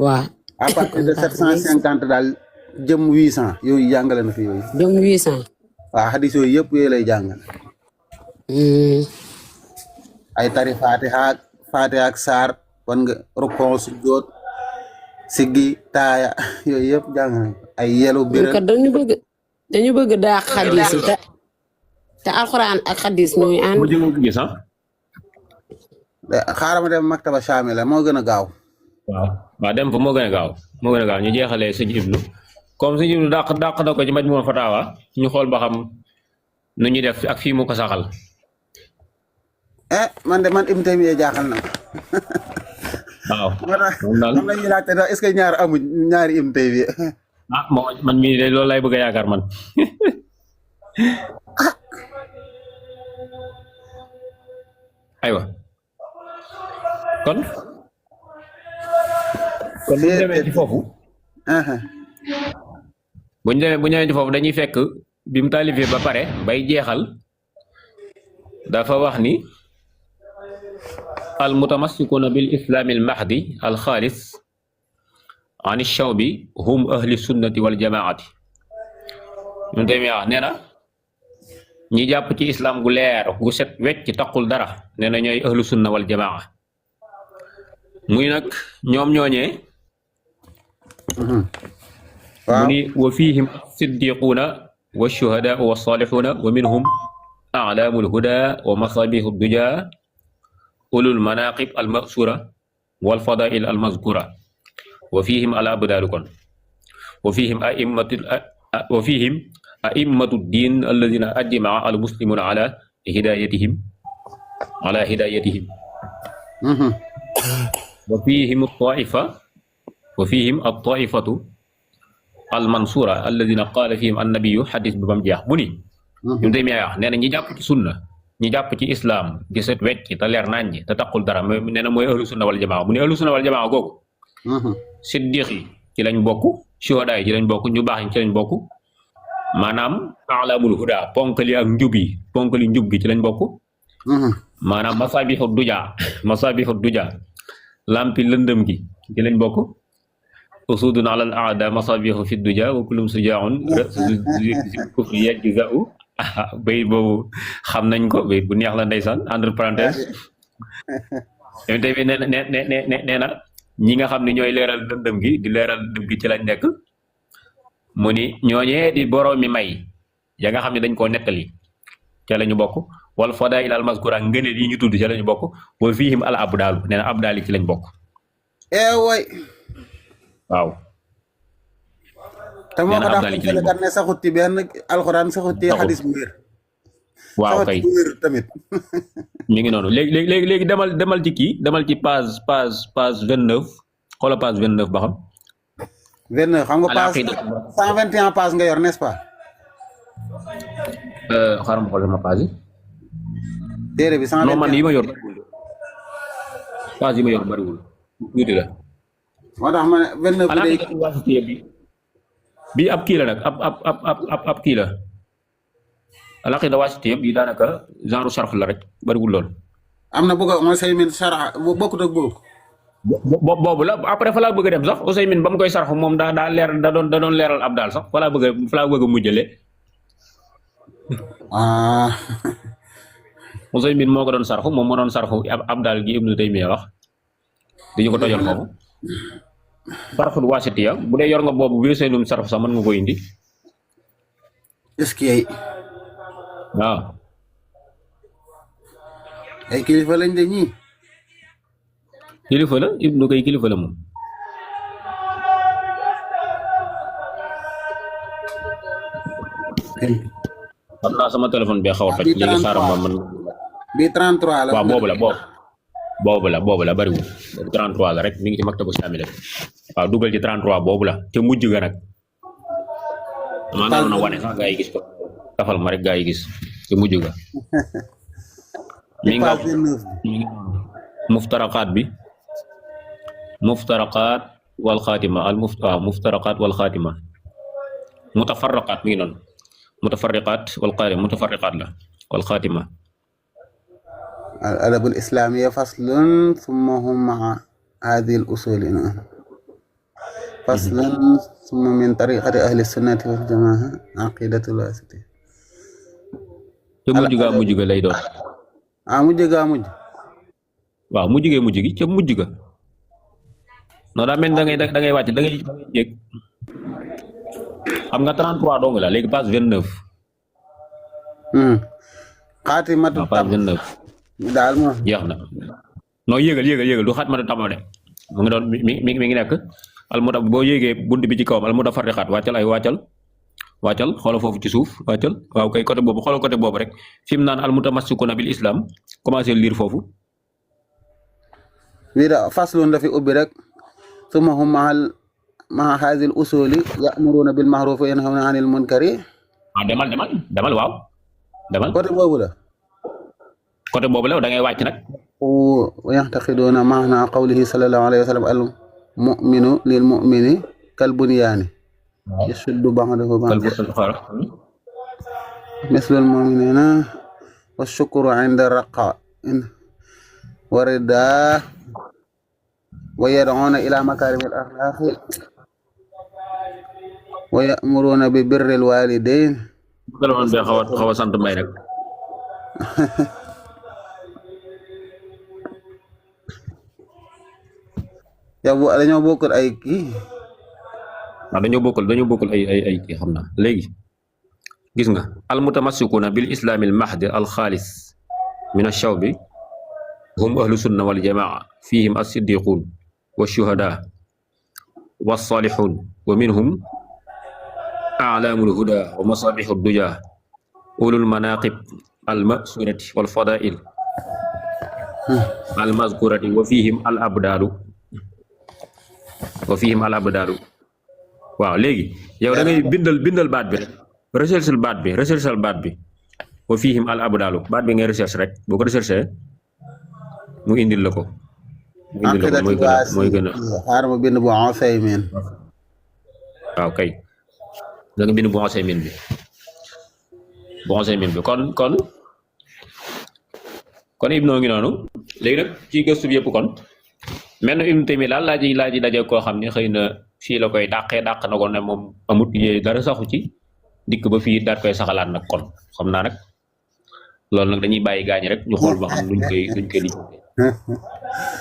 waaw à partir de 750 daal jëm 800 yooyu jàngale na fi yooyu jëm 800 waaw hadis yooyu yëpp yooyu lay jàngale ay tari fatiha ak saar wan nga rukon sujjoot siggi taaya yooyu yëpp jàngale ay yelu biral kat dañu bëgg daa xadis yi te alxuraan ak xadis ñooy ànd mu jëmu gis ha xaaral ma dem maktaba shamila moo gën a gaaw waaw dem fa moo gën a gaaw ñu jeexalee sëñ Ibnu comme sëñ Ibnu dàq na ko ci Majmu Fatawa ñu xool ba xam nu ñuy def ak fii mu ko saxal man de man Ibnu Taymiya jaaxal na waaw am na ñuy laajte ndax est-ce que ñaari Ibnu Taymiya man mii de loolu lay bëgg a yaakaar man aywa kon bu ñu demee ci foofu bu ñu demee ci foofu dañuy fekk bi mu taalifee ba pare bay jeexal dafa wax ni al mutamassikuna bil islami al mahdi al xaalis an shawbi hum ahli sunnati wal jamaati ñu demee wax nee na ñi jàpp ci islam gu leer gu set wecc taqul dara nee na ñooy ahlu sunna wal jamaa muy nag ñoom ñooñee mu ni wa fihim siddiquuna wa shuhadaau wa salihuna wa minhum a'lamul huda wa masabihu duja ulul manaqib al maqsura wal fadail al mazkura wa fihim al abdalu kon wa fihim a'immatu din alladhina ajma'a al muslimuna ala hidayatihim wa fihim at-ta'ifatu al mansura alladhina qala fihim an-nabiyyu hadith bi bam jeex bu ni ñu tay mi wax neena ñi jàpp ci sunna ñi jàpp ci islam gi set wecc te leer nañ te taqul dara neena mooy ahlu sunna wal jamaa mu ni ahlu sunna wal jamaa googu siddiq yi ci lañ bokk shuhada yi ci lañ bokk ñu baax ñi ci lañ bokk maanaam a'lamul huda ponkali ak ponkali njub gi ci lañ bokk maanaam masabihu duja lampi lëndëm gi ci lañ bokk usudun ala al aada masabihu fi duja wa kullum sujaun kufri yajza'u bay boobu xam nañ ko bay bu neex la ndeysaan entre parenthèse tey bi nee na ñi nga xam ne ñooy leeral lëndëm gi di leeral dëgg gi ci lañ nekk mu ni ñooñee di boroomi may ya nga xam ne dañ koo nettali ca la ñu bokk wal fadail al mazkura ngëneel yi ñu tudd ca la ñu bokk wa fihim al abdalu nee na abdal yi ci lañ bokk way waaw te moo ko tax kat ne saxut ci benn alxuraan saxut ci xadis bu wér waaw kay bu wér tamit mi ngi noonu léegi demal ci kii demal ci page 29 xoola page 29 ba xam 29 xam nga page 121 page nga yor n'est-ce pas xaaral ma xool sama page yi téere bi 121 non man yi ma yor page yi ma yor bariwul tuuti la moo tax ma ne 29 bi ab kii la nag ab kii la alaqida wasitiya bi daanaka genre sarf la rek bariwul lool am na bëgg mooy say min sara bokkut ak boobu boobu la après fa laa bëgg a dem sax Ousseymine ba mu koy sarxu moom daa leer da doon leeral ab daal sax fa laa bëgg a mujjale ah Ousseymine moo ko doon sarxu moom moo doon sarxu ab daal gi Ibnu Taymiya wax dañu ko tojal foofu sarxul wasitiya bu dee yor nga boobu bi seenum sarxu sax mën nga ko indi est-ce que waaw ay kilifa lañ de ñii kilifa la Ibnu kay kilifa la moom xam naa sama téléphone bi xaw a toj léegi xaaral ma man bi 33 la waaw boobu la bariwul boobu 33 la rek mi ngi ci maktabu Shamila waaw dugal ci 33 boobu la te mujj ga nag dama naroon a wane sax gaa yi gis ko tafal ma rek gaa yi gis te mujj ga mi nga muftaraqaat bi muftaraqaat wal xaatima muftaraqaat wal xaatima mutafarraqaat mi ngi noonu mutafarriqaat wal xaatima mutafarriqaat la wal xaatima الأدب الإسلامي فصل ثم هم مع هذه الأصول فصل ثم من طريقة أهل السنة والجماعة عقيدة الواسطية mujj ga lay doon mujj waaw mujj gi ca mujj ga non daa mel da ngay wàcc da ngay yéeg xam nga 33 dong la léegi page 29 xaatimatu page 29 daal moom jeex na non yéegal du xaatimatu tam de mu ngi doon mi ngi nekk almuta boo yéegee bunt bi ci kawam almutafarriqaat wàccal xoolal foofu ci suuf wàccal waaw kay côté boobu xoolal côté boobu rek fi mu naan almutamassikuna bil islam commencé lire foofu bii da faslun dafi ubbi rek summa hum maa haadihi al usuli ya'muruna bil ma'ruf wa yanhawna anil munkari demal waaw demal côté boobu la da ngay wàcc nag wa yaxtaqiduna maana qawlihi sallallahu alayhi wa sallam al mu'minu lil mu'mini kal bunyaani yashuddu ba'dahu ba'dan mislul mu'minina wa shukru inda raqa wa rida wa yad'una ila makarimil akhlaqi wa ya'muruna bi birril walidain xaw a sant may rek yow dañoo bokkul ay kii dañoo bokkul ay kii xam naa léegi gis nga almutamassikuna bil islamil mahdi al xaalis min ash-shawbi hum ahlu sunna wal jamaa fihim as-siddiqun wa shuhada wa salihun wa minhum a'lamul huda wa masabihud duja ulul manaqib al masurati wal fadail al mazkurati wa fihim al abdalu waaw léegi yow da ngay bindal baat bi rek recherche baat bi wa fihim al abdalu baat bi ngay recherche rek boo ko recherche mu indil la ko mooy gën a xaar ma bind bu Usaymin waaw kay da nga bind bu Usaymin bi kon Ibnu ngi noonu léegi nag ci gëstu bi yëpp kon mel na Ibnu Taymiya daal laa ji daje koo xam ne xëy na fii la koy dàq na ko ne moom amut yee dara saxu ci dikk ba fii daat koy saxalaat nag kon xam naa nag loolu nag dañuy bàyyi gaañ rek ñu xool ba xam luñ koy li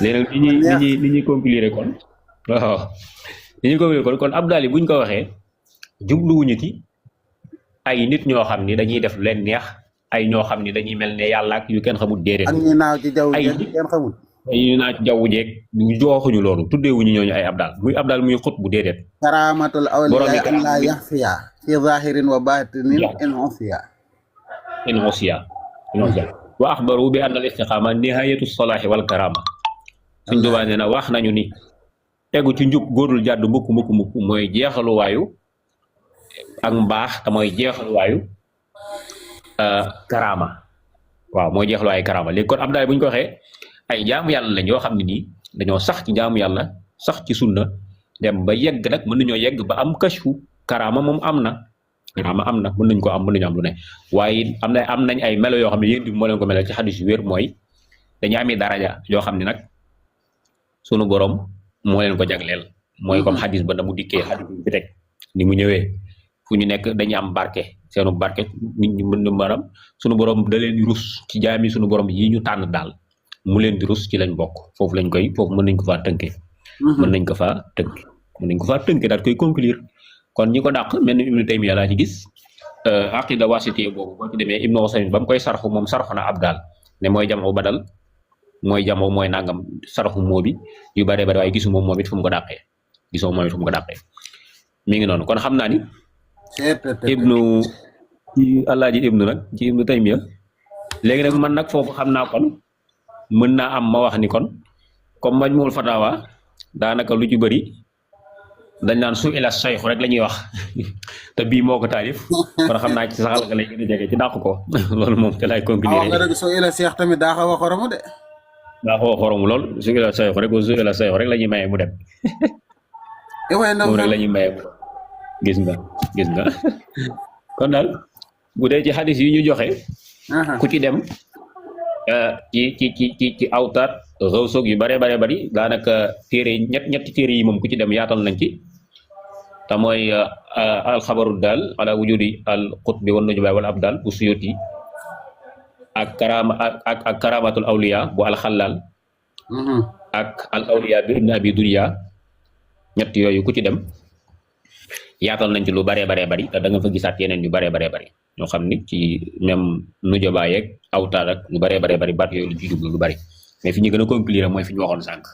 léegi nag li ñuy conclure kon waaw li ñuy conclure kon Abdal yi buñ ko waxee jubluwuñu ci ay nit ñoo xam ni dañuy def leen neex ay ñoo xam ni dañuy mel ne yàlla ak yu kenn xamul déedéet. ak ñi naaw ci jaww ji kenn xamul. ñu naaw ci jaww jeeg ñu joxuñu loolu tuddeewuñu ñooñu ay Abdal muy xut bu déedéet. karamatul awliya an la yaxfiya fi zahirin wa batinin in usiya wa axbaru bi anna al istiqama nihayatu salahi wal karama suñ Tuubaa nee na wax nañu ni tegu ci njub góorul jàdd mukk mooy jeexaluwaayu ak mbaax te mooy jeexaluwaayu karama waaw mooy jeexaluwaayu karama léegi kon Abdal bu ñu ko waxee ay jaamu yàlla lañ yoo xam ne nii dañoo sax ci jaamu yàlla sax ci sunna dem ba yegg nag mën nañoo yegg ba am kashfu karama moom am na mën nañ ko am mën nañu am lu ne waaye am nañ ay melo yoo xam ne yéen di moo leen ko melal ci xadis yu wér mooy dañu ami daraja yoo xam ne nag sunu borom moo leen ko jagleel mooy comme xadis ba na mu dikkee xadis bi fi teg ni mu ñëwee fu ñu nekk dañu am barke seenu barke nit ñi mën maanaam sunu borom da leen di rus ci jaami sunu borom yi ñu tànn daal mu leen di rus ci lañ bokk foofu mën nañ ko faa tënkee mën nañ ko faa tënkee daal koy conclure kon ñi ko dàq mel ni Ibnu Taymiya laa ci gis aqida wasitiya boobu boo ci demee Ibnu Usaymin ba mu koy sarxu moom sarxu na ab daal ne mooy jamu badal mooy jamoo mooy nangam sarxu moo bi yu bare bare waaye gisu moom it fu mu ko dàqee mi ngi noonu kon xam naa ni ibnu ci Alaaji Ibnu nag ci Ibnu Taymiya léegi nag man nag foofu xam naa kon mën naa am ma wax ni kon comme Majmuul Fatawa daanaka lu ci bëri dañ naan su ila sayxu rek la ñuy wax te bii moo ko taalif kon xam naa ci saxal nga lay gën a jege ci dàq ko loolu moom te lay conclure nga rek su ila seex tamit daa xaw a xoromu de daa xaw a xoromu lool su ila sayxu rek la ñuy maye mu dem moom rek la ñuy maye mu dem gis nga kon daal bu dee ci xadis yi ñu joxe ku ci dem ci awtaat xawsoog yu bare bari daanaka téere ñetti téere yi moom ku ci dem yaatal nañ ci te mooy alxabaru daal ala wujudi al qutbi wan nujuba wal abdal bu Suyuti ak karamatul awliya bu alxallal ak al awliya bi ibn abi dunya ñett yooyu ku ci dem yaatal nañ ci lu bare bari te da nga fa gisaat yeneen yu bare bari ñoo xam ni ci même nujuba yeeg awtaat ak lu bare bari baat yooyu lu ci jublu lu bari mais fi ñu gën a conclure mooy fi ñu waxoon sànq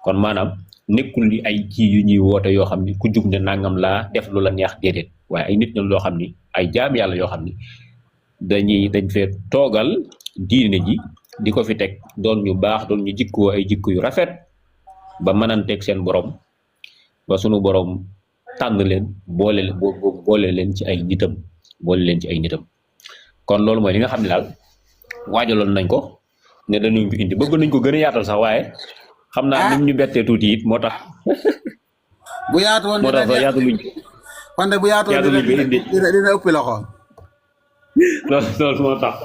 kon maanaam nekkul li ay kii yu ñuy woote yoo xam ni ku jug ne nangam laa def lu la neex déedéet waaye ay nit ñoom loo xam ni ay jaam yàlla yoo xam ni dañ fee toogal diine ji di ko fi teg doon ñu baax doon ñu jikkoo ay jikko yu rafet ba mënanteeg seen borom ba sunu borom tànn leen boole leen ci ay nitam kon loolu mooy li nga xam ne daal waajaloon nañ ko ne dañu ko indi bëgg nañ ko gën a yaatal sax waaye xam naa ni ñu bettee tuuti it moo tax bu yaatu woon moo tax sax yaataluñ wante bu yaatu woon dina ëpp loxo loolu moo tax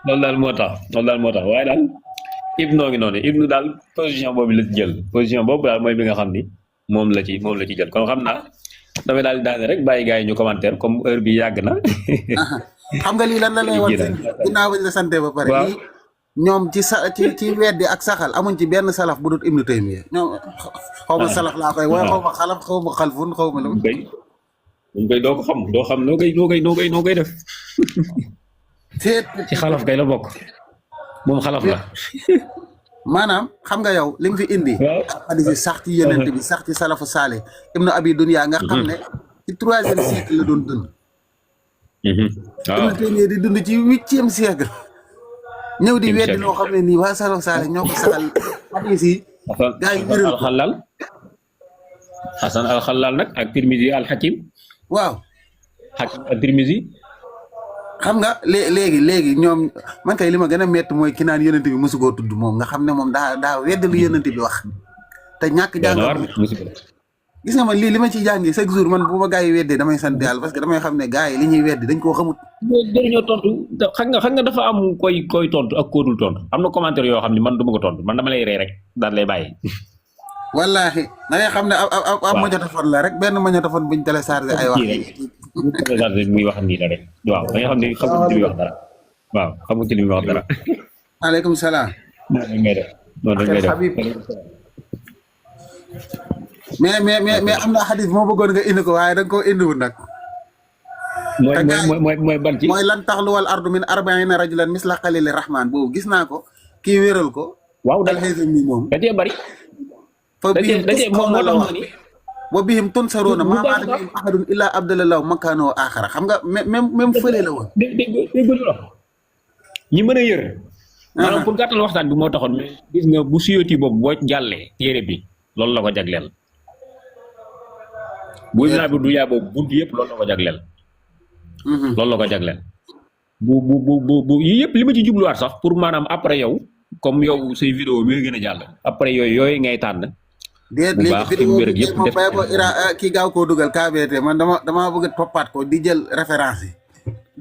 loolu daal moo tax waaye daal Ibnu ngi noonu Ibnu daal position boobu la ci jël position boobu daal mooy bi nga xam ni moom la ci jël kon xam naa damay daal di daane rek bàyyi gars yi ñu commentaire comme heure bi yàgg na xam nga lii lan la lay wax ginnaaw bañ la sante ba pare lii ñoom ci weddi ak saxal amuñ ci benn salaf bu dut Ibnu Taymiya ñoom xaw ma salaf laa koy waaye xaw ma xalaf xaw ma xalfun xaw ma la moom koy doo xam noo koy def ci xalaf kay la bokk moom xalaf la maanaam xam nga yow li nga fi indi xadis yi sax ci yenente bi sax ci salafu saale Ibnu Abi Dunya nga xam ne ci 3e siècle la doon dund Ibnu Taymiya di dund ci 8e siècle ñëw di weddi loo xam ne nii waa salafu saale ñoo ko saxal xadis yi gaa yi wéral alxalal Xasan alxalal nag ak Tirmisi alxakim waaw xakim ak Tirmisi xam nga léegi ñoom man kay li ma gën a métti mooy ki naan yonent bi mosu koo tudd moom nga xam ne moom daa weddi lu yonent bi wax te ñàkk jàng gis nga man li ma ciy jàngi chaque jour man bu ma gaa yi weddee damay sant yàlla parce que damay xam ne gaa yi li ñuy weddi dañ koo xamut dañoo tontu xam nga dafa am koy tontu ak koo dul tontu am na commentaire yoo xam ne man du ma ko tontu man dama lay rey rek daal lay bàyyi wallaahi da ngay xam ne ab magnétophone la rek benn magnétophone buñ téléchargé ay wax muy wax nii la rek waaw da nga xam ne xamul ci li muy wax dara waaw xamul ci li muy wax dara aleykum salaam noonu ngay def mais am na xadis moo bëggoon nga indi ko waaye da nga koo indiwul nag mooy ban ci mooy lan taxluwal ardu min arbaina rajulan misla xalili rahman boobu gis naa ko kii wéral ko waaw alxeysam mi moom da cee bari moom la wax wa bihim tunsaruuna maa maata bihim ahadun illaa abdalallahu makaanoo axara xam nga même fële la woon dégg ñi mën a yër maanaam pour gàttal waxtaan bi moo taxoon mais gis nga bu Suyuti boobu boo jàllee téere bi loolu la ko jagleel bu naa bi du yaa boobu bunt yëpp loolu la ko jagleel bu yii yëpp li ma ci jubluwaat sax pour maanaam après yow comme yow say vidéo mi nga gën a jàll après yooyu ngay tànn déet léegi vidéo bi moom bay ko kii gaaw koo dugal KBT man dama bëgg toppaat ko di jël référence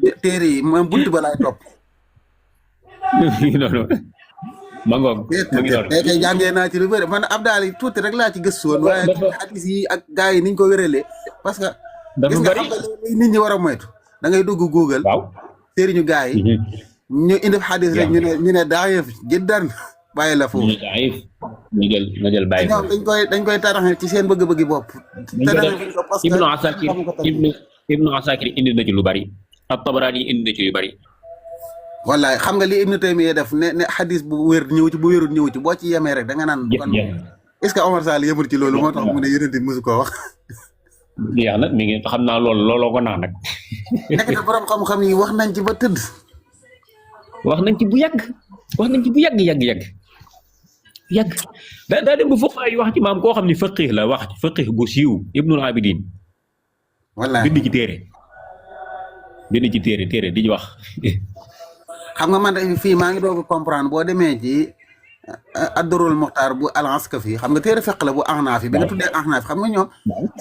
yi téere yi moom bunt ba laay topp mi ngi noonu ma ngoog ma ngi noonu tey kay jàngee naa ci lu bëri man Abdal yi tuuti rek laa ci gëstu woon waaye hadis yi ak gars yi niñ ko wéralee parce que dafa gis nga bëri xam nga li nit ñi war a moytu da ngay dugg Google waaw sëriñu gars yi ñu indi hadis rek ñu ne daayef jiddan bàyyi la foofu daif nga jël bàyyi ñoom dañ koy taraxe ci seen bëgg-bëggi bopp parce que Ibnu Asakir indi na ci lu bari at-Tabarani indi na ci lu bari wallaay xam nga li Ibnu Taymiya def ne hadis bu wér ñëw ci bu wérul ñëw ci boo ci yemee rek da nga naan kon est-ce que Omar Sall yemul ci loolu moo tax mu ne yonent mosu koo wax jeex na mi ngi xam naa looloo ko naan nag nekk na borom xam-xam yi wax nañ ci ba tëdd wax nañ ci bu yàgg daa dem bu foofu ay wax ci maam koo xam ni faqih la wax faqih bu siiw Ibnul Abidin wallaay bind ci téere di wax xam nga man fii maa ngi doog a comprendre boo demee ci Ad-Durrul Muxtaar bu Al-Askafi xam nga téere fiq la bu Axnaaf bi nga tuddee Axnaaf xam nga ñoom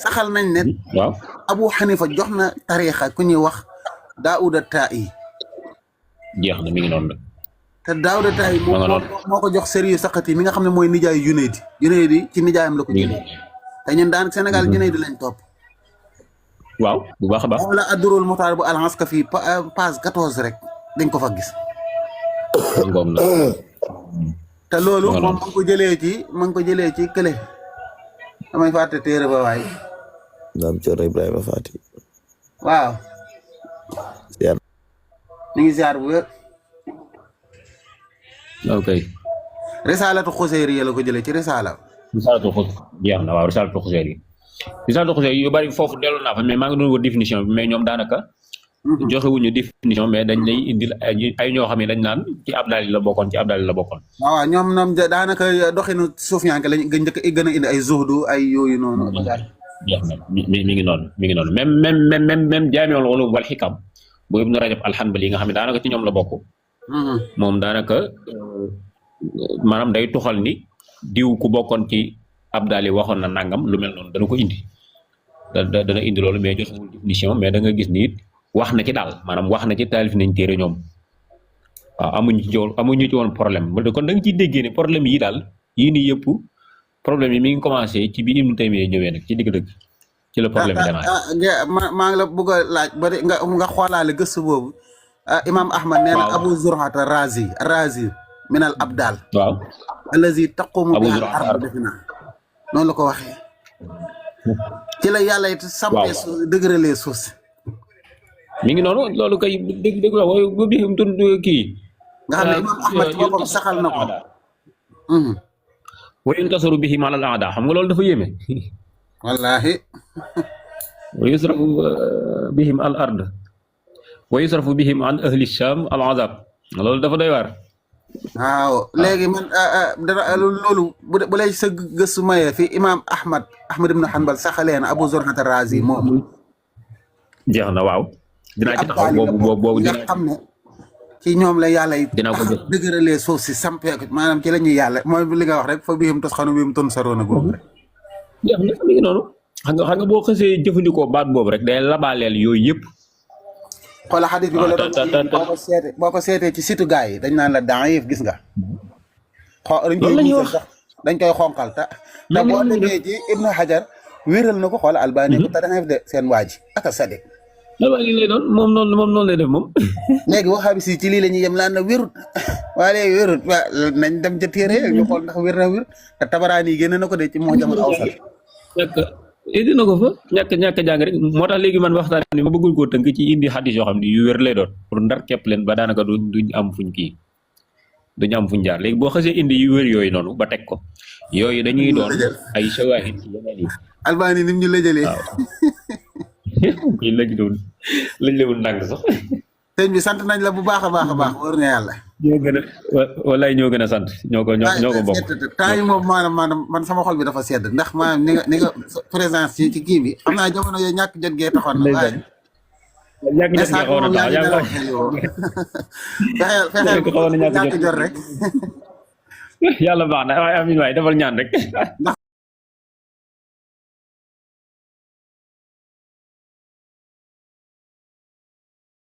saxal nañ ne waaw Abu Xanifa jox na tariixa ku ñuy wax Daawuda Taa'i jeex na mi ngi noonu te Daawuda Taa'i moo ko jox Sëriyu Saqati mi nga xam ne mooy nijaayu Junayd ci nijaayam la ko jëlee te ñun daan Sénégal Junayd lañ topp waaw bu baax a baax wala Ad-Durrul Muxtaar bu Al-Askafi page 14 rek dañ ko fa gis ngoom na te loolu moom ma ngi ko jëlee ci kële damay fàtte téere ba waay Maam Cerno Ibrahima Faati waaw ñu ngi ziar bu wér ok Risaalatu Xuseyri la ko jëlee ci risaala Risaalatu Xuseyri yu bari foofu dellu naa fa mais maa ngi doon wër définition bi mais ñoom daanaka joxewuñu définition mais dañ lay indil ay ñoo xam ne dañ naan ci Abdal la bokkoon waaw ñoom daanaka doxinu suufiyanke lañ gën a indi ay zuhdu ay yooyu noonu jeex na mi ngi noonu même Jaamiul Ulum wal Hikam bu Ibnu Rajab al-Hanbali nga xam ne daanaka ci ñoom la bokk moom daanaka maanaam day tuxal ni diw ku bokkoon ci Abdal yi waxoon na nangam lu mel noonu dana ko indi dana indi loolu mais joxewul définition mais da nga gis ni it wax na ci daal maanaam wax na ci taalif nañ téere ñoom waaw amuñu ci woon problème kon da nga ciy déggee ne problème yi daal yii nii yëpp problème yi mi ngi commencé ci bi Ibnu Taymiya ñëwee nag ci digg-dëgg ci la problème yi démarré maa ngi la bëgg a laaj ba nga xoolaale gëstu boobu Imam Ahmad nee na Abu Zur'ata Razi min al Abdal waaw allazi taqumu bihi al ard defe naa noonu la ko waxee ci la yàlla it sampee dëgëralee suuf si mi ngi noonu loolu kay dégg la wooyu bu bihim tund kii nga xam ne Imam Ahmad ci boppam saxal na ko wa yuntasaru bihim ala al aada xam nga loolu dafa yéeme wallahi wa yusrafu bihim al ard wa yusrafu bihim an ahli sham al azab loolu dafa doy waar waaw léegi man loolu bu lay sa gëstu mayee fi Imam Ahmad ibn Hanbal saxalee na Abu Zur'ata Razi moom jeex na waaw dinaa ci taxaw boobu nga xam ne ci ñoom la yàlla yi dinaa ko dëgëralee suuf si sampee ko maanaam ci la ñuy yàlla mooy li nga wax rek fa bihim tasxanu bihim tunsaruuna googu rek jeex na mi ngi noonu xam nga boo xësee jëfandikoo baat boobu rek day labaaleel yooyu yëpp xoola xadis bi la boo ko seetee ci situ gaa yi dañ naan la daif gis nga dañ koy xonqal te boo demee ci Ibnu Hajar wéral na ko xoola Albani ko te daif de seen waa ji aka sade Albani lay doon moom noonu lay def moom léegi waxaabi si ci lii la ñuy yem laan na wérut waaye léegi wérut waa nañ dem ca téere ñu xool ndax wér na wér te Tabaraani yi génne na ko de ci moo jamal awsal indi na ko fa ñàkk jàng rek moo tax léegi man waxtaan ni ma bëggul koo tënk ci indi xadis yoo xam ne yu wér lay doon pour ndar képp leen ba daanaka duñ am fuñ jaar léegi boo xasee indi yu wér yooyu noonu ba teg ko yooyu dañuy doon ay shawahid ci yeneen yi Albani nim ñu lëjëlee kii lañ lewul ndànk sax sëñ bi sant nañ la bu baax a baax wër na yàlla ñoo gën a sant ñoo ko bokk temps yi moom maanaam man sama xol bi dafa sedd ndax maanaam ni nga présence ci kii bi xam naa jamono yooyu ñàkk jot gee taxoon na waaye fexeel ñàkk jot rek yàlla baax na waaye amin waay defal ñaan rek